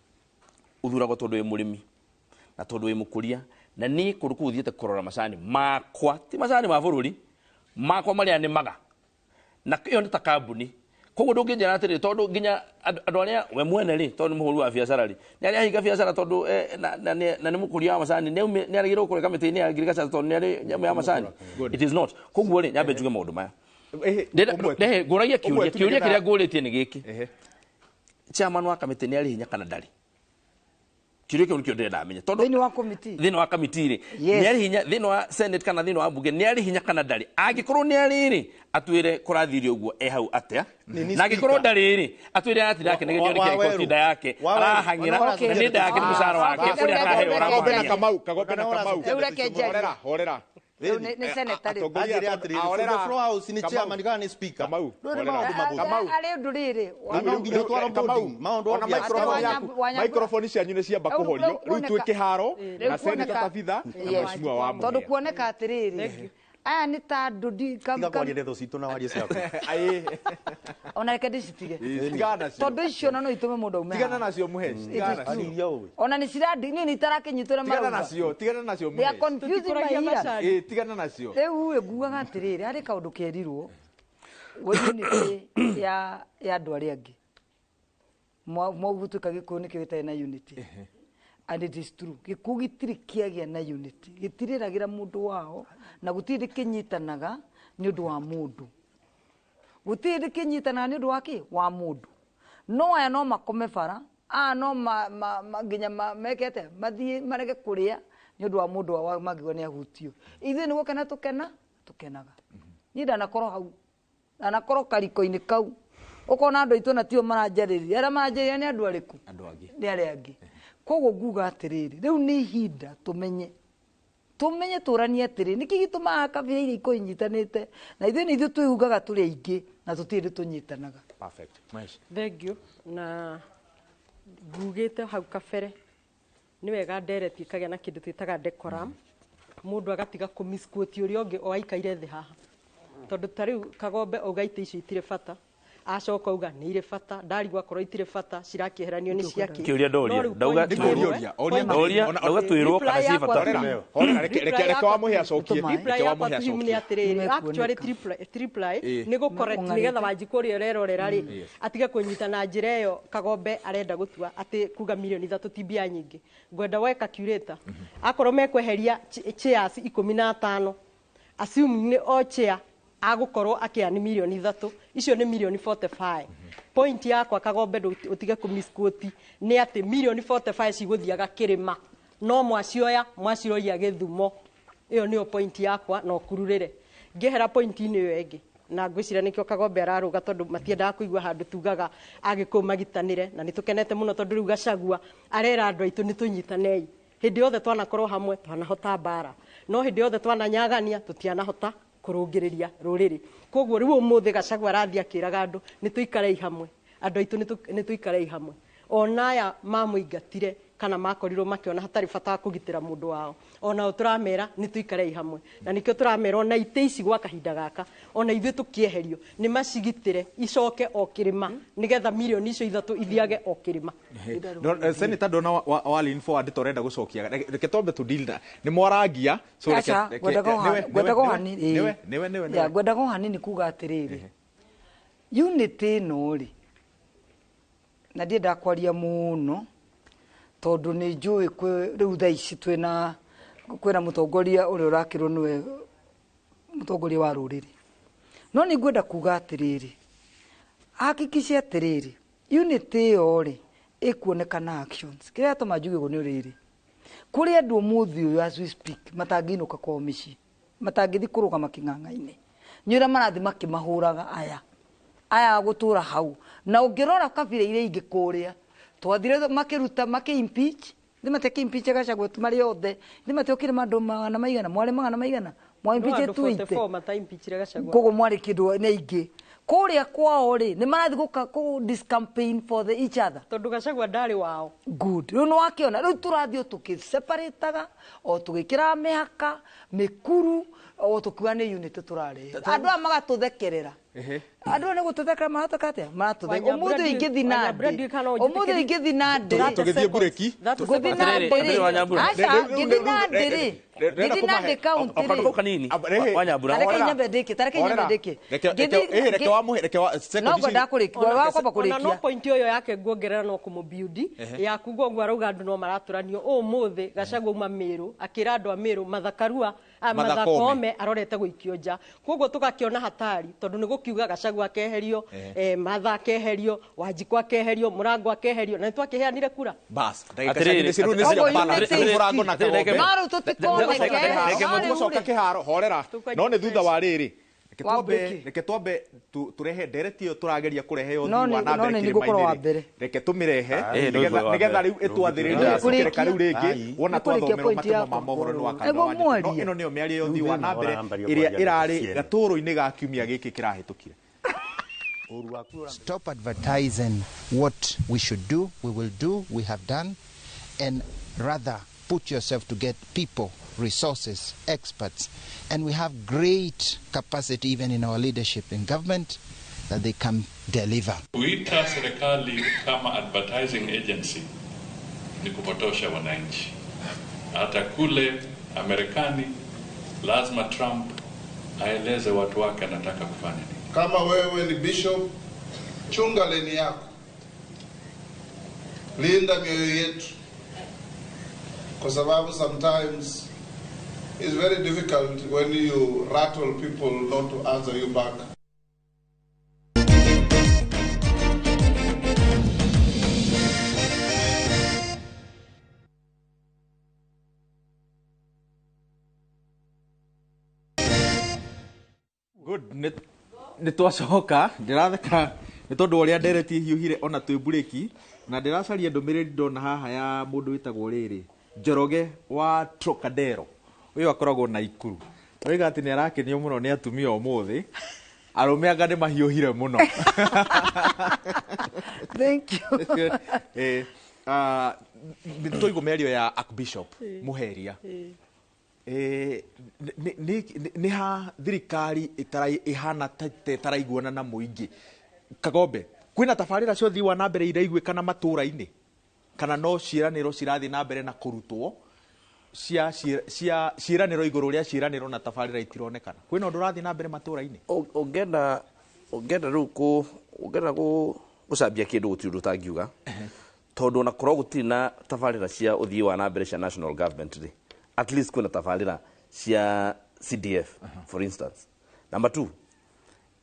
uthuragwo tondu wi murimi na tondu wi mukuria na ni kundu kuu thiete kurora macani makwa ti macani ma bururi makwa maria ni maga na iyo ni ta kambuni koguo ndunginjira atiri tondu nginya andu aria we mwene ri tondu muhuri wa biacara ri ni aria ahinga biacara tondu na ni mukuria wa macani ni arigirwo kure kamiti-ini ya agriculture tondu ni ari nyamu ya macani it is not koguo ri nyambe njuge maundu maya ngũragia kiuria kiuria kiria ngũrĩtie nĩ gĩkĩ chairman wa kamiti ni ari hinya kana ndari kiuria kiu nikio ndĩrenda menye tondu thĩinĩ wa committee thĩinĩ wa committee rĩ nĩ arĩ hinya thĩinĩ wa senate kana thĩinĩ wa bunge nĩ arĩ hinya kana ndarĩ angĩkorwo nĩ arĩ rĩ atwĩre kũrathire ũguo e hau atĩa na angĩkorwo ndarĩ rĩ atwĩre atinda akĩnegenio nĩ kĩrĩko tinda yake arahang'ĩra na nĩ nda yake nĩ mũcara wake ũrĩa akaheo Kagombe na Kamau Kagombe na Kamau horera horera ni senator rĩ anjĩre atĩrĩrĩ the floor house ni chairman kana ni speaker ndũrĩ maũndũ mabuku arĩ ũndũ rĩrĩ no nginya twaro boarding maũndũ ona microphone cianyu nĩ ciamba kũhorio rĩu twĩ kĩharo na senator Tabitha na mheshimiwa wa Mũhĩa tondũ kuoneka atĩrĩrĩ Aya nĩ ta andũ ndi Tiga kwaria ndeto citũ na warie ciaku. Ona reke ndĩcitige. Tigana nacio. Tondũ icio ona no itũme mũndũ aume Tigana haha. nacio Muhesh, tigana nacio. Arĩria ũĩ. Ona nĩ cirandi niĩ nĩ itarakĩnyitwo ũrĩa Tigana marauga. nacio, tigana nacio They are Muhesh. confusing my ears. Ĩĩ, tigana nacio. Rĩu ĩ nguaga atĩrĩrĩ, harĩ kaũndũ kerirwo we unity ya andũ arĩa angĩ. Mwagutuĩka Gĩkũyũ nĩkĩo gĩtarĩ na unity. And it is true. Gĩkũyũ gĩtirĩ kĩagĩa na unity. Gĩtirĩragĩra mũndũ wao na gũtirĩ kĩnyitanaga nĩ ũndũ wa mũndũ. Gũtirĩ kĩnyitanaga nĩ ũndũ wa kĩ? Wa mũndũ. No aya no makome bara, aya no nginya meke atĩa? Mathiĩ marege kũrĩa nĩ ũndũ wa mũndũ wao mangĩigua nĩ ahutio. Ithuĩ nĩ gũkena tũkena, tũkenaga. Niĩ ndanakorwo hau, ndanakorwo kariko-inĩ kau. Ũkona andũ aitũ na tio maranjarĩria. Arĩa maranjarĩria nĩ andũ arĩkũ? Andũ angĩ. Nĩ arĩa angĩ. Koguo nguga atĩrĩrĩ, rĩu nĩ ihinda tũmenye. Tũmenye tũranie atĩrĩ, nĩkĩ gĩtũmaga kabira iria ikorwo inyitanĩte na ithuĩ nĩ ithuĩ twĩhugaga tũrĩ aingĩ na tũtirĩ tũnyitanaga. Perfect. Muhesh. Thank you. Na ngugĩte hau kabere nĩ wega ndereti ĩkagĩa na kĩndũ twĩtaga decorum. Mũndũ agatiga kũmisquote ũrĩa ũngĩ o aikaire thĩ haha. Tondũ ta rĩu Kagombe auga itĩ icio itirĩ bata. Acoka auga nĩ irĩ bata, ndarigwo akorwo itirĩ bata, cirakĩeheranio nĩ ciakĩ. Kĩũria ndoria. No rĩu Ndauga point twĩrwo. ĩmwe, Oria, Ndoria, ndauga twĩrwo kana ciĩ bata. Horera, reke Wamũhe acokie. Reply Reke yakwa Wamũhe to him nĩ acokie. atĩrĩrĩ, actually reply nĩ gũ correct nĩgetha Wanjikũ ũrĩa ũrerorera rĩ atige kũnyita na njĩra ĩyo Kagombe arenda gũtua atĩ kuga mirioni 3 ti mbia nyingĩ. Ngwenda we calculator akorwo mekweheria chairs 15, assuming nĩ o chair agũkorwo akĩa nĩ mirioni 3, icio nĩ mirioni 45. Point yakwa Kagombe ũtige kũmisquote nĩ atĩ mirioni 45 cigũthiaga kĩrĩma no mwacioya mwaciroria Gĩthumo. Ĩyo nĩyo point yakwa na ũkururĩre. Ngĩehera point-inĩ ĩyo ĩngĩ na ngwĩciria nĩkĩo Kagombe ararũga tondũ matiendaga kũigua handũ tugaga Agĩkũyũ magitanĩre, na nĩ tũkenete mũno tondũ rĩu Gachagua arera andũ aitũ nĩ tũnyitanei. Hĩndĩ yothe twanakorwo hamwe twanahota mbara, no hĩndĩ yothe twananyagania tũtianahota kũrũngĩrĩria rũrĩrĩ. Koguo rĩu ũmũthĩ Gachagua arathiĩ akĩraga andũ nĩ tũikarei hamwe, andũ aitũ nĩ tũikarei hamwe. Ona aya mamũingatire kana makorirwo makĩona hatarĩ bata wa kũgitĩra mũndũ wao, onao tũramera nĩ tũikarei hamwe, na nĩkĩo tũramera ona itĩ ici gwa kahinda gaka ona ithuĩ tũkĩeherio nĩ macigitĩre icoke o kĩrĩma nĩgetha mirioni icio 3 ithiage o kĩrĩma. No, Senator ndona wa lean forward tũrenda gũcokia. Reke twambe tũ deal na nĩ mwarangia, so reke Aca, ngwendaga o hanini. Niwe niwe niwe. Ya, ngwendaga o hanini kuga atĩrĩrĩ, unity ĩno rĩ, na ndiendaga kwaria mũno tondũ nĩ njũĩ rĩu thaa ici twĩna kwĩna mũtongoria ũrĩa ũrakĩrwo nĩwe mũtongoria wa rũrĩrĩ, no nĩ ngwenda kuga atĩrĩrĩ, hakikice atĩrĩrĩ, unity ĩyo rĩ ĩkuonekana actions. Kĩrĩa gĩatũma njuge ũguo nĩ rĩrĩ, kũrĩ andũ ũmũthĩ ũyũ as we speak matangĩinũka kwao mĩciĩ, matangĩthiĩ kũrũgama kĩng'ang'a-inĩ, nĩ ũrĩa marathiĩ makĩmahũraga aya aya gũtũra hau. Na ũngĩrora kabira iria ingĩ kũrĩa twathire makĩruta makĩ impeach, nĩ mateke impeach Gachagua marĩ othe, nĩ matiokire mandũ magana maigana, mwarĩ magana maigana, mwa No impeach andũ tuite. 44 mataimpeachire Gachagua. Koguo mwarĩ kĩndũ nĩ aingĩ kũrĩa kwao rĩ, nĩ marathiĩ gũka kũ this campaign for the each other tondũ Gachagua ndarĩ wao. Good. Rĩu nĩ wakĩona rĩu tũrathiĩ o tũkĩseparataga o tũgĩkĩraga mĩhaka mĩkuru o tũkiuga nĩ unity tũrarehe. Andũ aya magatũthekerera. Andũ aya nĩ gũtũthekerera maratũka atĩa? Maratũthekerera. Ũmũthĩ ingĩthiĩ na ndĩ. Ũmũthĩ ingĩthiĩ na ndĩ. Tũgĩthiĩ mburĩki. Ngũthiĩ na ndĩ rĩ. Aca, ngĩthiĩ na ndĩ rĩ. Ngĩthiĩ na ndĩ kaũntĩ Okaũndũ rĩ. kau kanini Wanyambura. Tareke nyambe ndĩkie, tareke nyambe ndĩkie. Reke Wamũhe, reke wa No ngwendaga kũrĩkia, wa kwamba Ona no kũrĩkia. point ĩyo yake nguongerera no kũmũbuild yaku guo arauga andũ no maratũranio. Ũmũthĩ Gachagua auma Meru akĩra andũ a Meru Mathakarua Martha Koome arorete gũikio nja. Koguo tũgakĩona hatari tondũ nĩ gũkiuga Gachagua akeherio, Martha akeherio, Wanjikũ akeherio, Mũrango akeherio, na nĩ twakĩheanire kura. Bas, ndagĩka ciake nĩ ciru nĩ cia balance. Mũrango na Kagombe. No rĩu tũtikoneke. Tũgũcoka kĩharo, horera. No nĩ thutha wa rĩrĩ. Reke twambe turehe ndereti ĩyo tũrageria kũrehe yo No ũthii wa nĩ- na no mbere nĩ nĩngũkorwo wa kĩrĩma-inĩ mbere. rĩ. Reke tũmĩrehe Nĩngũkorwo wa nĩgetha mbere. rĩu ĩtwathĩrĩrie gũcokereka rĩu rĩngĩ wona Nĩkũrĩkia twathomerwo point matemo yakwa. ma mohoro nĩ wakanda Nĩguo wa Njũkĩ. No mwarie. ĩno nĩyo mĩario ya ũthii wa na mbere Ũrambaria ĩrĩa kwaria ĩrarĩ ciene. gatũrũ-inĩ ga kiumia gĩkĩ kĩrahĩtũkire. Stop advertising what we should do, we will do, we have done, and rather put yourself to get people, resources, experts, and we have great capacity even in our leadership in government that they can deliver. Kuita serikali kama advertising agency ni kupotosha wananchi. Hata kule Amerikani lazima Trump aeleze watu wake anataka kufanya nini. Kama wewe ni bishop, chunga leni yako, linda mioyo yetu, kwa sababu sometimes it's very difficult when you rattle people not to answer you back. Good. Nĩ twacoka ndĩratheka nĩ tondũ wa ũrĩa ndereti hiũhire ona twĩ mburĩki na ndĩracaria ndũmĩrĩri ndona haha ya mũndũ wĩtagwo rĩrĩ Njoroge wa Trocadero ũyũ akoragwo Naikuru. Oiga atĩ nĩ arakenio mũno nĩ atumia ũmũthĩ, arũme anga nĩ mahiũhire mũno. Thank you. Nĩ twaigua mĩario ya Archbishop Muheria. Nĩ ha thirikari ĩhana ta ĩtaraiguana na mũingĩ. Kagombe, kwĩna tabarĩra cia ũthii wa na mbere iraiguĩkana matũra-inĩ kana no ciĩranĩro cirathiĩ na mbere na kũrutwo cia ciĩranĩro igũrũ rĩa ciĩranĩro na tabarĩra itironekana. Kwĩna ũndũ ũrathiĩ na mbere matũra-inĩ? Ũngĩenda rĩu ũngĩenda gũcambia kĩndũ gũtirĩ ũndũ ũtangiuga, tondũ ona korwo gũtirĩ na tabarĩra cia ũthii wa na mbere cia national government rĩ, at least kwĩna tabarĩra cia CDF, for instance. Number two,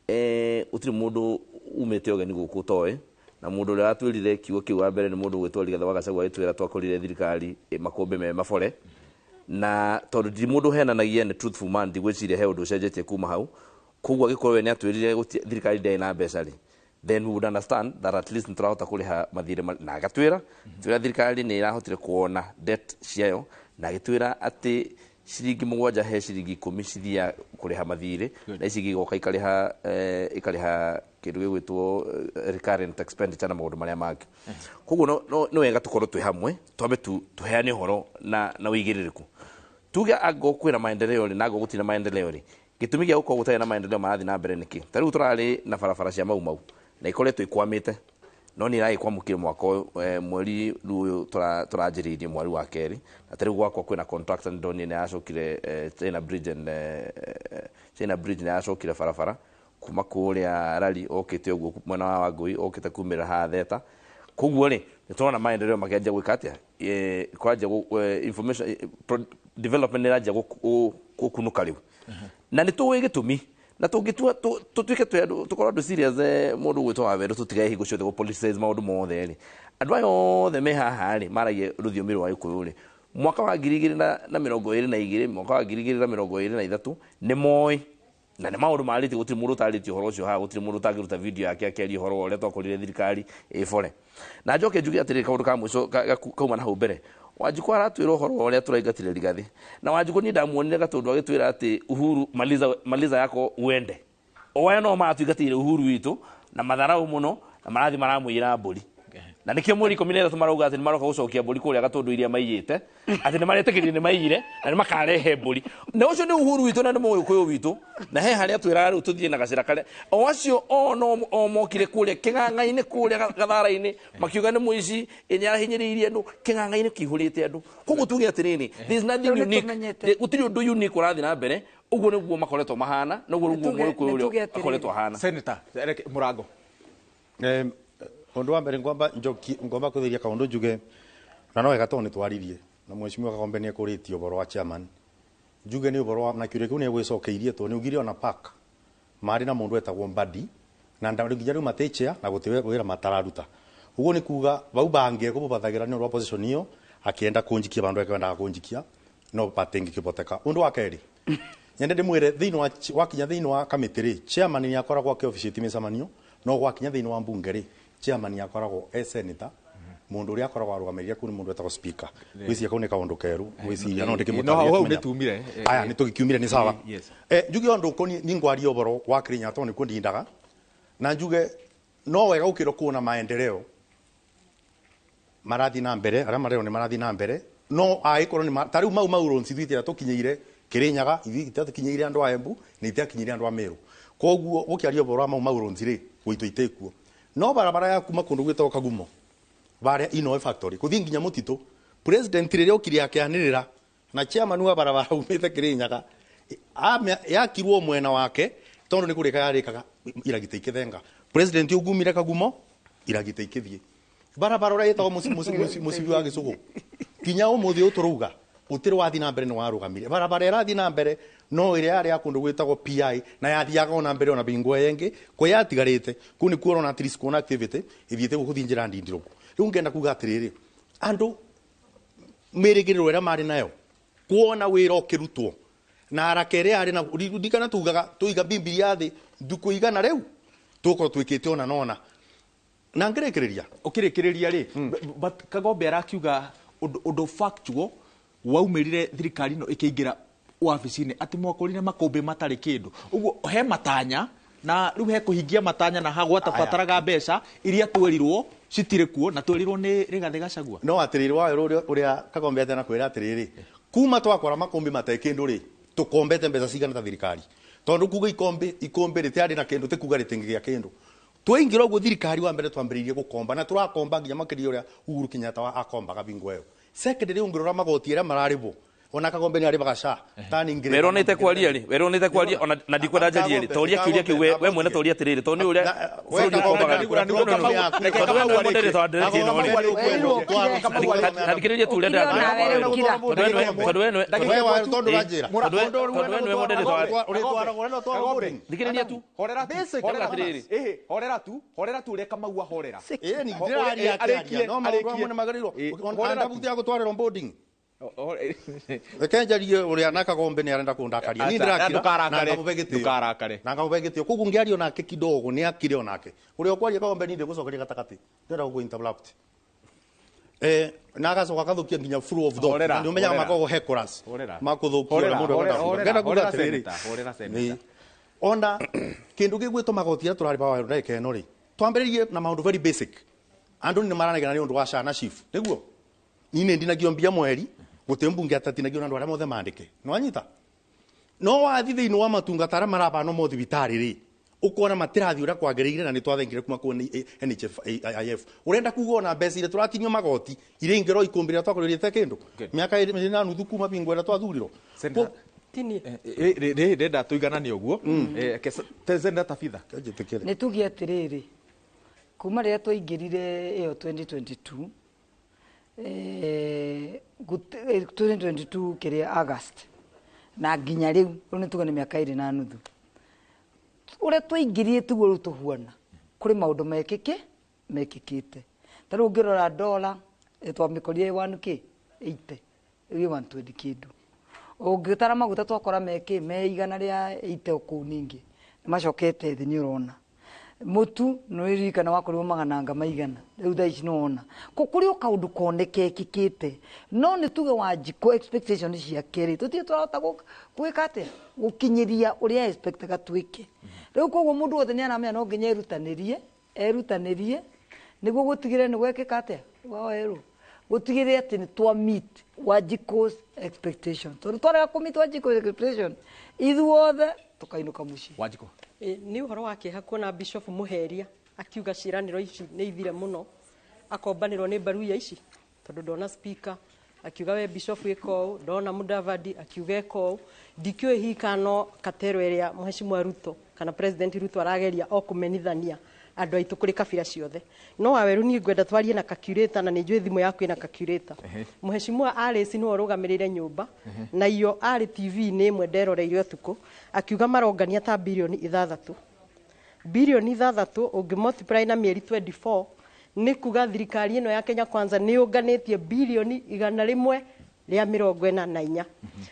gũtirĩ mũndũ umĩte ũgeni gũkũ ũtoĩ, na mũndũ ũrĩa watwĩrire kiugo kĩu wa mbere nĩ mũndũ ũgwĩtwo Rigathĩ wa Gachagua agĩtwĩra twakorire thirikari makũmbĩ me mabore, na tondũ ndirĩ mũndũ ũhenanagia nĩ truthful man, ndigwĩciria he ũndũ ũcenjetie kuma hau. Koguo angĩkorwo we nĩ atwĩrire thirikari ndĩarĩ na mbeca rĩ, then we would understand that at least nĩtũrahota kũrĩha mathirĩ, na agatwĩra twĩra thirikari nĩ ĩrahotire kuona debt ciayo, na agĩtwĩra atĩ ciringi 7 he ciringi 10 cithiaga kũrĩha mathirĩ, na ici ingĩ igoka ikarĩha ikarĩha kĩndũ gĩgwĩtwo recurrent expenditure na maũndũ marĩa mangĩ. Koguo nĩ wega tũkorwo twĩ hamwe, twambe tũheane ũhoro na ũigĩrĩrĩku. Tuge angĩkorwo kwĩna maendeleo rĩ, na angĩkorwo gũtirĩ na maendeleo rĩ, gĩtũmi gĩa gũkorwo gũtarĩ na maendeleo marathiĩ na mbere nĩkĩ? Ta rĩu tũrarĩ na barabara cia Mau Mau na ikoretwo ikwamĩte, no nĩ ĩragĩkwamũkire mwaka ũyũ, mweri rĩu ũyũ tũranjĩrĩirie mweri wa kerĩ, na ta rĩu gwakwa kwĩna contractor nĩ ndonire nĩ yacokire China Bridge and China Bridge nĩ yacokire barabara kuma kũrĩa Rari okĩte ũguo mwena wa Wangũi okĩte kumĩra haha Theta. Koguo rĩ, nĩ tũrona maendeleo makĩanjia gwĩka atĩa, kwanjia information development nĩ ĩranjia gũkunũka rĩu, na nĩ tũĩ gĩtũmi, na tũngĩtua tũtuĩke tũkorwo andũ serious, mũndũ ũgwĩtwo Wawerũ tũtigae hingo ciothe gũ politicize maũndũ mothe rĩ, andũ aya othe me haha rĩ maragia rũthiomi rwa Gĩkũyũ rĩ, mwaka wa 2022, mwaka wa 2023 nĩ moĩ, na nĩ maũndũ marĩtie, gũtirĩ mũndũ ũtarĩtie ũhoro ũcio haha, gũtirĩ mũndũ ũtangĩruta video yake akĩaria ũhoro wa ũrĩa twakorire thirikari ĩbore. Na njoke njuge atĩrĩrĩ, kaũndũ ka mũico kauma na hau mbere, Wanjikũ aratwĩra ũhoro wa ũrĩa tũraingatire Rigathĩ, na Wanjikũ niĩ ndamuonire Gatũndũ agĩtwĩra atĩ Uhuru maliza yako uende. O aya no maratũingatĩire Uhuru witũ na matharau mũno, na marathiĩ maramũiyĩra mbũri. Na nĩkĩo mweri 13 marauga atĩ nĩmaroka gũcokia mbũri kũrĩa Gatũndũ iria maiyĩte, atĩ nĩmaretĩkĩrire nĩmaiyire na nĩmakarehe mbũri. Na ũcio nĩ Uhuru witũ na nĩ Mũgĩkũyũ witũ, na he harĩa twĩraga rĩu tũthiĩ na gacĩra karĩa. O acio o no o mokire kũrĩa kĩng'ang'a-inĩ, kũrĩa gathara-inĩ, makiuga nĩ mũici, nĩ arahinyĩrĩirie andũ, kĩng'ang'a-inĩ kĩihũrĩte andũ. Koguo tuge atĩrĩrĩ, there is nothing unique, gũtirĩ ũndũ unique ũrathiĩ na mbere, ũguo nĩguo makoretwo mahana, na ũguo nĩguo Mũgĩkũyũ ũrĩa akoretwo ahana. Senator Mũrango. Undu wa mbere ngwamba njoki ngwamba kuthiria kaundu njuge na no wega tondu twaririe na mheshimiwa Kagombe ni ekuritie uboro wa chairman njuge ni uboro wa na kiuria kiu ni egwicokeirie tondu ni ugire ona park mari na mundu etagwo Mbadi na nginya riu matichia na gutiwe wira matararuta uguo ni kuga bau bange kububathagira ni undu wa position iyo akienda kunjikia bandu ekendaga kunjikia no batingikiboteka undu wa keri nyende ndimwire thiini wa wakinya thiini wa committee ri chairman ni akoragwo akiofficiate micemanio no gwakinya thiini wa mbunge ri chairman akoragwo e senator mundu uria akoragwo arugamiria kuu ni mundu etagwo speaker gwiciria kau ni kaundu keru gwiciria no ndikimutaria no hau nitumire aya nitugikiumire ni sawa njuge undu ukoni ni ngwaria uboro wa Kirinyaga tondu nikuo ndindaga na njuge no wega gukirwo kuona maendeleo marathi na mbere aria marero ni marathi na mbere No agĩkorwo nĩ ta rĩu mau mau loans ithuĩ itiatukinyeire Kirinyaga, ithuĩ itiatukinyeire andũ a Embu na itiakinyeire andũ a Meru. Koguo gũkĩaria ũhoro wa mau mau loans rĩ, gwitũ itĩkuo. No barabara ya kuma kũndũ gwĩtagwo Kagumo varia Inoe factory kuthii nginya mutitu, president riria okire akianirira na chairman wa barabara umite Kirinyaga, yakirwo mwena wake tondu ni kurika yarikaga iragite ikithenga. President ugumire Kagumo iragite ikithie barabara uria yetagwo mucibi wa Gicugu kinya umuthi uturuga utiri wathi na mbere ni warugamire. Barabara irathi na mbere no ĩrĩa yarĩ ya kũndũ gwĩtagwo PI na yathiaga ona mbere ona bingo yengi kũ yatigarĩte kũu nĩ kuo ona at least kuona activity ithiĩte gũkũ njĩra ndindirũku. Rĩu ngenda kuga atĩrĩrĩ, andũ mĩrĩgĩrĩro ĩrĩa marĩ nayo kuona wĩra ũkĩrutwo na haraka ĩrĩa yarĩ na ririkana tugaga tuiga Bibilia thĩ ndukũ igana rĩu tũkorwo twĩkĩte ona nona na ngĩrĩkĩrĩria ũkĩrĩkĩrĩria rĩ, but Kagombe arakiuga ũndũ factual waumĩrire thirikari ĩno ĩkĩingĩra wabici-inĩ atĩ mwakorire makũmbĩ matarĩ kĩndũ. Ũguo he matanya na rĩu he kũhingia matanya na hagwatabataraga mbeca iria twerirwo citirĩ kuo na twerirwo nĩ Rigathĩ Gachagua. No atĩrĩrĩ wayo ũrĩa Kagombe atena kwĩra atĩrĩrĩ, kuma twakora makũmbĩ matarĩ kĩndũ rĩ, tũkombete mbeca cigana ta thirikari, tondũ kuga ikombe rĩtiarĩ na kĩndũ ti kuga rĩtingĩgĩa kĩndũ. Twaingĩra ũguo thirikari wa mbere twambĩrĩirie gũkomba na tũrakomba nginya makĩria ũrĩa Uhuru Kenyatta wa akombaga bingo ĩyo. Second rĩu ũngĩrora magoti ĩrĩa mararĩhwo ona Kagombe nĩ arĩhaga SHA tani ngiri. Werwo nĩte kwaria rĩ, werwo nĩte kwaria ona na ndikwenda njarie rĩ, toria kĩũria kĩu we mwene toria atĩrĩrĩ, tondũ nĩ ũrĩa bũrũri ũkombaga rĩ. Thikĩrĩria tu ũrĩa ndĩrakwĩra. Tondũ we nĩwe thikĩrĩria tu. Horera tu. Horera tu, horera tu ũrĩa Kamau ahorera. Ĩĩ ndĩraria akĩaria no maũndũ amwe nĩ magĩrĩirwo ona gũtwarĩrwo boarding. Reke njarie ũrĩa na Kagombe nĩ arenda kũndakaria. Niĩ ndĩrakira na ngamũhe gĩtĩo. Ndũkarakare. Na ngamũhe gĩtĩo. Koguo ngĩaria onake kidogo nĩ akire onake. Ũrĩa ũkwaria Kagombe niĩ ndĩgũcokeria gatagatĩ. Ndĩrenda gũkũ interrupt. Na agacoka agathũkia nginya flow of thought. Na nĩ ũmenyaga makoragwo he chorus. Makũthũkia ũrĩa mũndũ arenda kuuga. Ngenda kuuga atĩrĩrĩ. Ona kĩndũ gĩgwĩtwo magoti ĩrĩa tũrarĩba wa ndagĩka ĩno rĩ, twambĩrĩrie na maũndũ very basic. Andũ nĩ maranegena nĩ ũndũ wa SHA na SHIF. Nĩguo? Niĩ nĩ ndinagio mbia mweri, gũtirĩ mbunge atatinagio na andũ arĩa mothe mandĩke. Nĩ wanyita? No wathi thĩinĩ wa matungata arĩa marabanwo mo thibitarĩ rĩ, ũkona matirathiĩ ũrĩa kwagĩrĩire na nĩ twathengire kuma kũu NHIF. Ũrenda kuga ona mbeca iria tũratinio magoti iria ingĩrwo ikũmbĩ rĩrĩa twakorirĩte kĩndũ mĩaka ĩrĩ na nuthu kuma bingo ĩrĩa twathurirwo. Ndĩrenda tũigananie ũguo. Senda Tabitha. Nĩ tuge atĩrĩrĩ, kuma rĩrĩa twaingĩrire ĩyo 2022 2022 kĩrĩa August na nginya rĩu rĩu nĩ tuge nĩ mĩaka ĩrĩ na nuthu, ũrĩa twaingĩrire tiguo rĩu tũhuana. Kũrĩ maũndũ mekĩkĩte. Ta rĩu ũngĩrora dola twamĩkorire 1K 80 rĩu 120 kĩndũ. Ũngĩtara maguta twakora mekĩ me igana rĩa 80 o kũu ningĩ nĩ macokete thĩ nĩ ũrona. Mũtu nĩ ũririkana wakorirwo magananga maigana rĩu thaa ici nĩ wona. Kũrĩ o kaũndũ konekekĩkĩte no nĩ tuge Wanjikũ expectation ciake rĩ tũtirĩ tũrahota gwĩka atĩa gũkinyĩria ũrĩa expectaga twĩke. Rĩu koguo mũndũ wothe nĩ aramenya no nginya erutanĩrie nĩguo gũtigĩrĩra nĩ gwekĩka atĩa wawerũ gũtigĩrĩra atĩ nĩ twa meet Wanjikũ's expectation. Tondũ twarega kũ meet Wanjikũ's expectation ithuothe tũkainũka mũciĩ. Wanjikũ. Nĩ ũhoro wa kĩeha kuona Bishop Mũheria akiuga ciĩranĩro ici nĩ ithire mũno akombanĩrwo nĩ mbaruya ici tondũ ndona speaker akiuga we Bishop ĩka ũũ, ndona Mudavadi akiuga ĩka ũũ. Ndikĩũĩ hihi kana no katero ĩrĩa Mheshimiwa Ruto kana President Ruto arageria o kũmenithania andũ aitũ kũrĩ kabira ciothe. No Waweru niĩ ngwenda twarie na calculator na nĩ njũĩ thimũ yaku ĩna calculator. Mheshimiwa Alice nĩwe ũrũgamĩrĩire nyũmba na iyo arĩ TV-inĩ ĩmwe nderoreire ũtukũ akiuga marongania ta birioni 6. Birioni 6 ũngĩ multiply na mĩeri 24 nĩ kuga thirikari ĩno ya Kenya Kwanza nĩ yũnganĩtie birioni 144.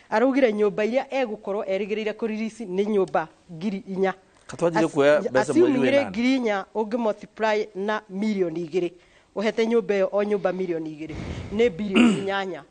Araugire nyũmba iria egũkorwo erĩgĩrĩire kũririci nĩ nyũmba 4,000. Katwanjire kuoya mbeca mweri Assuming wena. 4,000 ũngĩ multiply na mirioni 2 ũhete nyũmba ĩyo o nyũmba mirioni 2 nĩ birioni 8.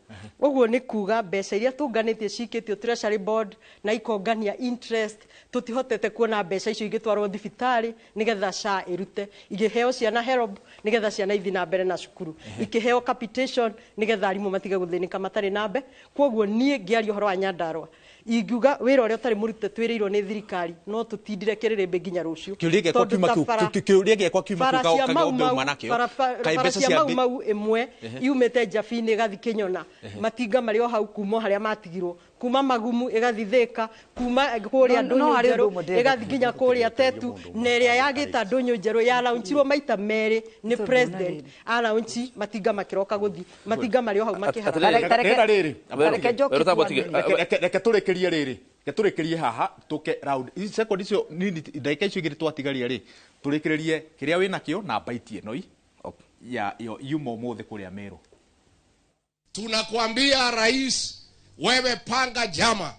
Ũguo nĩ kuga mbeca iria tũnganĩtie cikĩtio treasury board na ikongania interest, tũtihotete kuona mbeca icio igĩtwarwo thibitarĩ nĩgetha SHA ĩrute, ikĩheo ciana HELB nĩgetha ciana ithiĩ na mbere na cukuru, ikĩheo capitation nĩgetha arimũ matige gũthĩnĩka matarĩ na mbe. Koguo niĩ ngĩaria ũhoro wa Nyandarua ingiuga wĩra ũrĩa ũtarĩ mũrute twĩrĩirwo nĩ thirikari no tũtindire kĩrĩrĩmbĩ nginya rũciũ. Kĩũria gĩakwa Tondũ kiuma ta kĩu- kĩũria gĩakwa kiuma bara kĩu cia Kagombe Mau Mau, uma nakĩo. Kaĩ bara mbeca cia cia Mau Mau ĩmwe yumĩte Njabini ĩgathiĩ Kĩnyona, matinga marĩ o hau kuma o harĩa matigirwo, kuma Magumu ĩgathiĩ Thĩka, kuma kũrĩa No- no Ndũnyũ harĩ ũndũ Njerũ ũmwe ndĩrenda ĩgathiĩ nginya kũrĩa Tetu, na ĩrĩa yagĩta Ndũnyũ Njerũ yalaunchirwo maita merĩ nĩ Tondũ president na rĩrĩ. alaunchi matinga makĩroka gũthiĩ, matinga marĩ o hau makĩhara. Rĩra rĩrĩ. Reke njoke Werũ tu tige- one minute. Reke tũrĩkĩrie rĩrĩ, reke tũrĩkĩrie haha tũke round ici second icio nini, ndagĩka icio igĩrĩ twatigaria rĩ, tũrĩkĩrĩrie kĩrĩa wĩnakĩo na baiti ĩno ya yo yuma ũmũthĩ kũrĩa Meru. Tunakwambia rais, wewe panga jama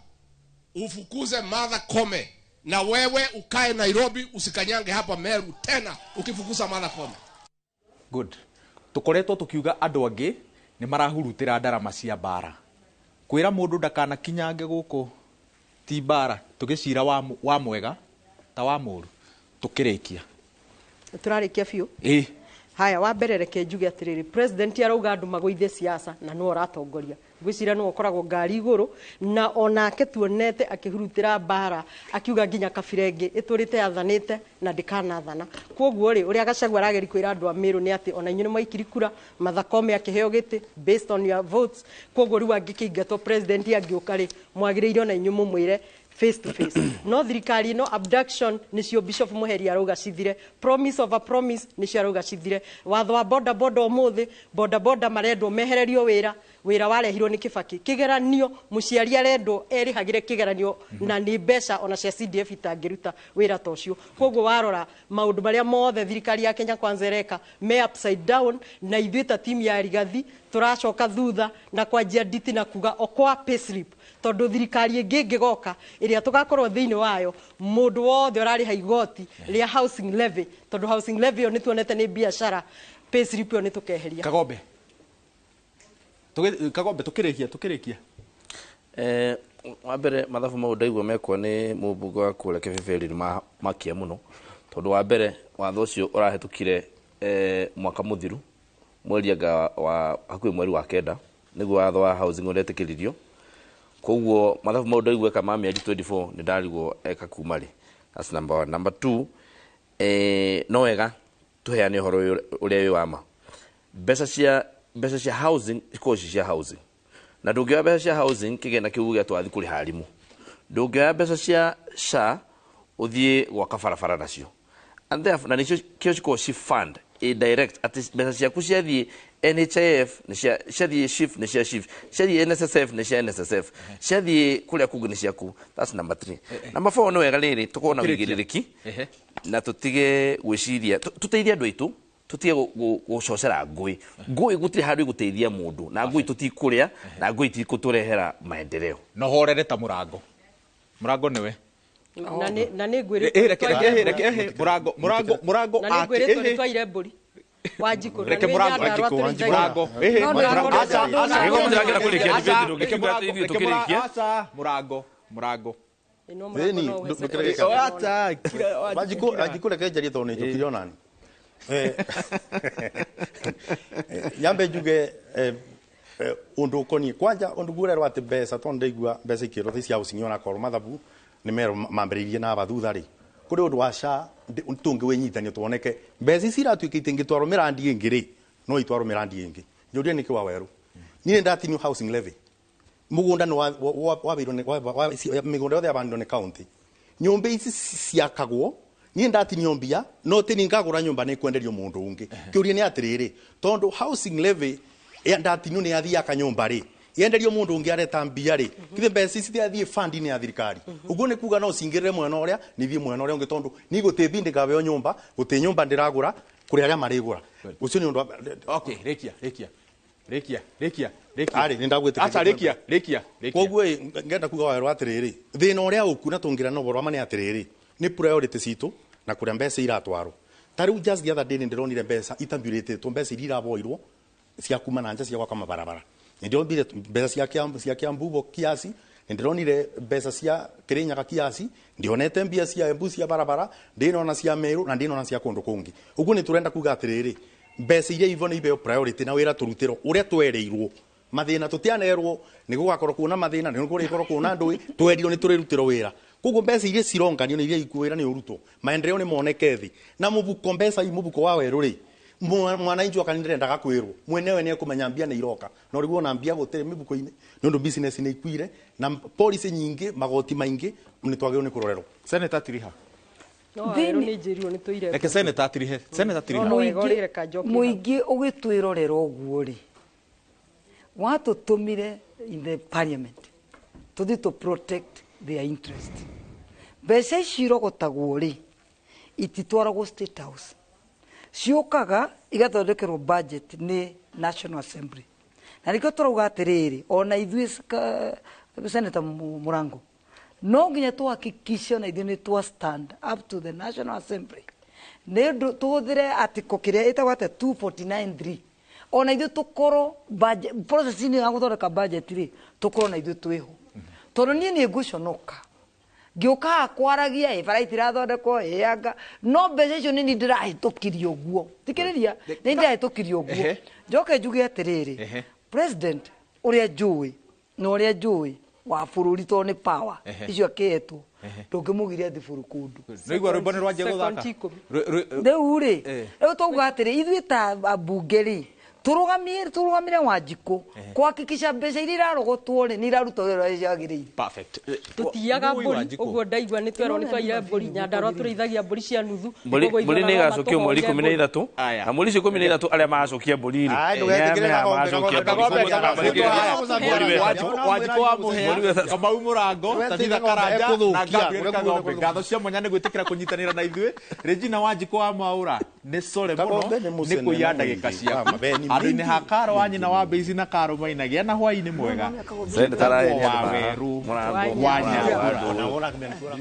ufukuze Martha Koome, na wewe ukae Nairobi, usikanyange hapa Meru tena ukifukuza Martha Koome. Good. Tukoretwo tukiuga andũ angĩ nĩ marahurutĩra ndarama cia mbara, kwĩra mũndũ ndakanakinyange gũkũ ti mbara, tũgĩcira wa mwega ta wa mũru tũkĩrĩkia. Tũrarĩkia biũ. Ĩ Haya, wa mbere reke njuge atĩrĩrĩ, president arauga andũ magũithe siasa na nĩwe ũratongoria. Ngwĩciria nĩwe ũkoragwo ngari igũrũ, na onake tuonete akĩhurutĩra mbara akiuga nginya kabira ĩngĩ ĩtũrĩte yathanĩte na ndĩkanathana. Koguo rĩ, ũrĩa Gachagua arageria kwĩra andũ a Meru nĩ atĩ ona inyuĩ nĩ mwaikiri kura, Martha Koome akĩheo gĩtĩ based on your votes. Koguo rĩu angĩkĩingatwo president angĩũka rĩ, mwagĩrĩire ona inyuĩ mũmwĩre face to face. No thirikari ĩno abduction nĩcio Bishop Muheri arauga cithire, promise of a promise nĩcio arauga cithire, watho wa boda boda ũmũthĩ boda boda marendwo mehererio wĩra, wĩra warehirwo nĩ Kibaki, kĩgeranio mũciari arendwo erĩhagĩre kĩgeranio na nĩ mbeca ona cia CDF itangĩruta wĩra ta ũcio. Koguo warora maũndũ marĩa mothe thirikari ya Kenya Kwanza ĩreka me upside down, na ithuĩ ta timu ya Rigathi tũracoka thutha na kwanjia nditi na kuga okoa payslip, tondũ thirikari ĩngĩ ĩngĩgoka ĩrĩa tũgakorwo thĩinĩ wayo, mũndũ wothe ũrarĩha igoti rĩa housing levy, tondũ housing levy ĩyo nĩtuonete nĩ biacara, payslip ĩyo nĩtũkeheria. Kagombe. Kagombe tũkĩrĩkia. Wa mbere mathabu mau ndaigua mekwo nĩ mũmbunge wa kũrĩa Kĩbĩbĩri nĩ makia mũno, tondũ wa mbere watho ũcio ũrahĩtũkire mwaka mũthiru mweri anga wa hakuhĩ mweri wa kenda nĩguo watho wa housing ũretĩkĩririo. Koguo mathabu mau ndaigua eka ma mĩeri 24 nĩ ndarigwo eka kuma rĩ. That's number one. Number two, no wega tũheane ũhoro ũyũ ũrĩa wĩ wa ma. Mbeca cia housing ikoragwo ci cia housing, na ndũngĩoya mbeca cia housing kĩgĩna kĩu uge atĩ wathiĩ kũrĩha arimũ, ndũngĩoya mbeca cia SHA ũthiĩ gwaka barabara nacio, and therefore na nĩcio kĩo cikoragwo ci fund a direct atĩ mbeca ciaku ciathiĩ NHIF nĩ cia, ciathiĩ SHIF nĩ cia SHIF, ciathiĩ NSSF nĩ cia NSSF, ciathiĩ kũrĩa kũngĩ nĩ ciaku. That's number 3. Number 4, nĩ wega rĩrĩ tũkorwo na Ũkĩrĩkia. ũigĩrĩrĩki na tũtige gwĩciria, tũteithie andũ aitũ, tũtige gũcocera ngũĩ. Ngũĩ gũtirĩ handũ ĩgũteithia mũndũ, na ngũĩ tũtikũrĩa, na ngũĩ itikũtũrehera maendeleo. No horere ta mũrango. Mũrango nĩwe. Na nĩ ngwĩrĩtwo Reke, reke, mũrango, Na nĩ ngwĩrĩtwo nĩ ati twaire mbũri. Wanjikũ, na Reke nĩ mũrango, Nyandarua Wanjikũ, tũrĩithagia. mũrango. No, no, no, Aca, no, aca, no, no, Mũtiragera kũrĩkia aca, debate, ndũngĩkiuga reke atĩ ithuĩ mũrango, tũkĩrĩkie. aca, mũrango, mũrango. Ĩno Ĩni, mũrango no ũhece ndũkĩreke. kũrĩkia. Aca, kira, Wanjikũ, Wanjikũ reke njarie tondũ nĩ njũkire onani. Nyambe njuge ũndũ ũkoniĩ kwanja ũndũ ngurerwo atĩ mbeca, tondũ ndaigua mbeca ikĩrwo thaa cia housing onakorwo mathabu nĩ merwo mambĩrĩirie na aba thutha rĩ, kũrĩ ũndũ wa SHA tũngĩwĩnyitania tuoneke mbeca ici iratuĩka itingĩtwarwo mĩrandi ĩngĩ rĩ, no itwarwo mĩrandi ĩngĩ. Njũrie nĩkĩ wa werũ, niĩ nĩndatinio housing levy, mũgũnda nĩ wabĩirwo nĩ mĩgũnda yothe yabandirwo nĩ county, nyũmba ici ciakagwo, niĩ ndatinio mbia no ti ni ngagũra nyũmba nĩ kwenderio mũndũ ũngĩ. Kĩũria nĩ atĩrĩrĩ, tondũ housing levy ya ndatinio nĩ yathiĩ aka nyũmba rĩ, yenderio mũndũ ũngĩ areta mbia rĩ, kithe mbeca ici ciathiĩ fund-inĩ ya thirikari, ũguo nĩ kuga no cingĩrĩre mwena ũrĩa nithiĩ mwena ũrĩa ũngĩ, tondũ ni gũtĩ bindi ngabeo nyũmba, gũtĩ nyũmba ndĩragũra kũrĩ arĩa marĩgũra. Ũcio nĩ ũndũ wa Okay, rĩkia, rĩkia. Rĩkia, rĩkia, rĩkia. Arĩ, nĩ ndagwĩtĩkĩria. Aca, rĩkia, rĩkia, rĩkia. Koguo ĩ, ngenda kuga werũ atĩrĩrĩ, thĩna ũrĩa ũku na tũngĩra na ũhoro wa ma nĩ atĩrĩrĩ, nĩ priority citũ na kũrĩa mbeca iratwarwo. Ta rĩu just the other day nĩ ndĩronire mbeca itamburĩtĩtwo, mbeca iria iraboirwo cia kuma na nja cia gwaka mabarabara. Ndironire mbeca cia Kiambu kiasi, ndironire mbeca cia Kirinyaga kiasi, ndionete mbia cia Embu cia barabara, ndinona cia Meru na ndinona cia kundu kungi. Uguo ni turenda kuga atiriri, mbeca iria ivo ni ibeo priority na wira turutiro uria twereirwo. Mathina tutianerwo ni gugakorwo kuona mathina ni gurikorwo kuona ndui twerirwo ni turirutiro wira. Koguo mbeca iria cironganio ni iria ikuwira ni urutwo. Maendeleo ni moneke thi. Na mubuko mbeca i mubuko wa weru ri mwananchi wa kanitha kwirwo mwenewe ni ekumenya mbia ni iroka no riguo na mbia gutire mibuko-ini ni undu business ni ikuire na policy nyingi magoti maingi ni twagirwo ni kurorerwo. Senator Tiriha. No weru ni njirirwo ni tuire. Reke Senator Tirihe. Senator Tiriha. Muingi ugitwirorera uguo ri watutumire in the parliament tuthi to protect their interest. Mbeca ici irogotagwo ri ititwaragwo State House, ciukaga igathondekerwo budget ni National Assembly. Na nikio turauga atiriri ona ithuĩ Senator Murango no nginya tuhakikishe ona ithuĩ ni twa stand up to the National Assembly ni undu tuhuthire article kiria itagwo atĩa 249.3 ona ithuĩ tukorwo process-inĩ ya guthondeka budget ri tukorwo na ithuĩ twiho tondu niĩ nĩ ngũconoka ngĩũka kwaragia ĩ bara itirathondekwo ĩ anga no mbeca icio nĩ ndĩrahĩtũkirio ũguo thikĩrĩria nĩ ndĩrahĩtũkirio ũguo njoke njuge atĩrĩrĩ president ũrĩa njũĩ na ũrĩa njũĩ wa bũrũri tondũ nĩ power icio akĩhetwo ndũngĩmũgiria athi bũrũri kũndũ. Nĩigua rwĩmbo nĩ rwanjia gũthaka rĩu rĩ rĩu twauga atĩrĩ ithuĩ ta ambunge rĩ turugamire Wanjikũ kuhakikisha mbeca iria irarogotwo rĩ nĩ irarutwo wĩra ũrĩa ciagĩrĩire. Perfect. Tutiaga mbũri ũguo ndaigua nĩ twerwo nĩ twaire mbũri Nyandarua tũrĩithagia mbũri cia nuthu. Mbũri nĩ igacokio mweri 13 na mweri icio 13 arĩa magacokia mbũri rĩ Wanjikũ wa Mũhĩa, Kamau Mũrango, Tabitha Karanja na Gabriel Kagombe. Ngatho cia mwanya nĩ gwĩtĩkĩra kũnyitanĩra na ithuĩ. Regina Wanjikũ wa Mwaũra nĩ sore mũno nĩ kũiya ndagĩka ciaku. Andũ-inĩ ha Karo wa nyina wa Mbeici na Karo Maina gĩa na hwaĩ-inĩ mwega. Wa Weru wa Nyambura.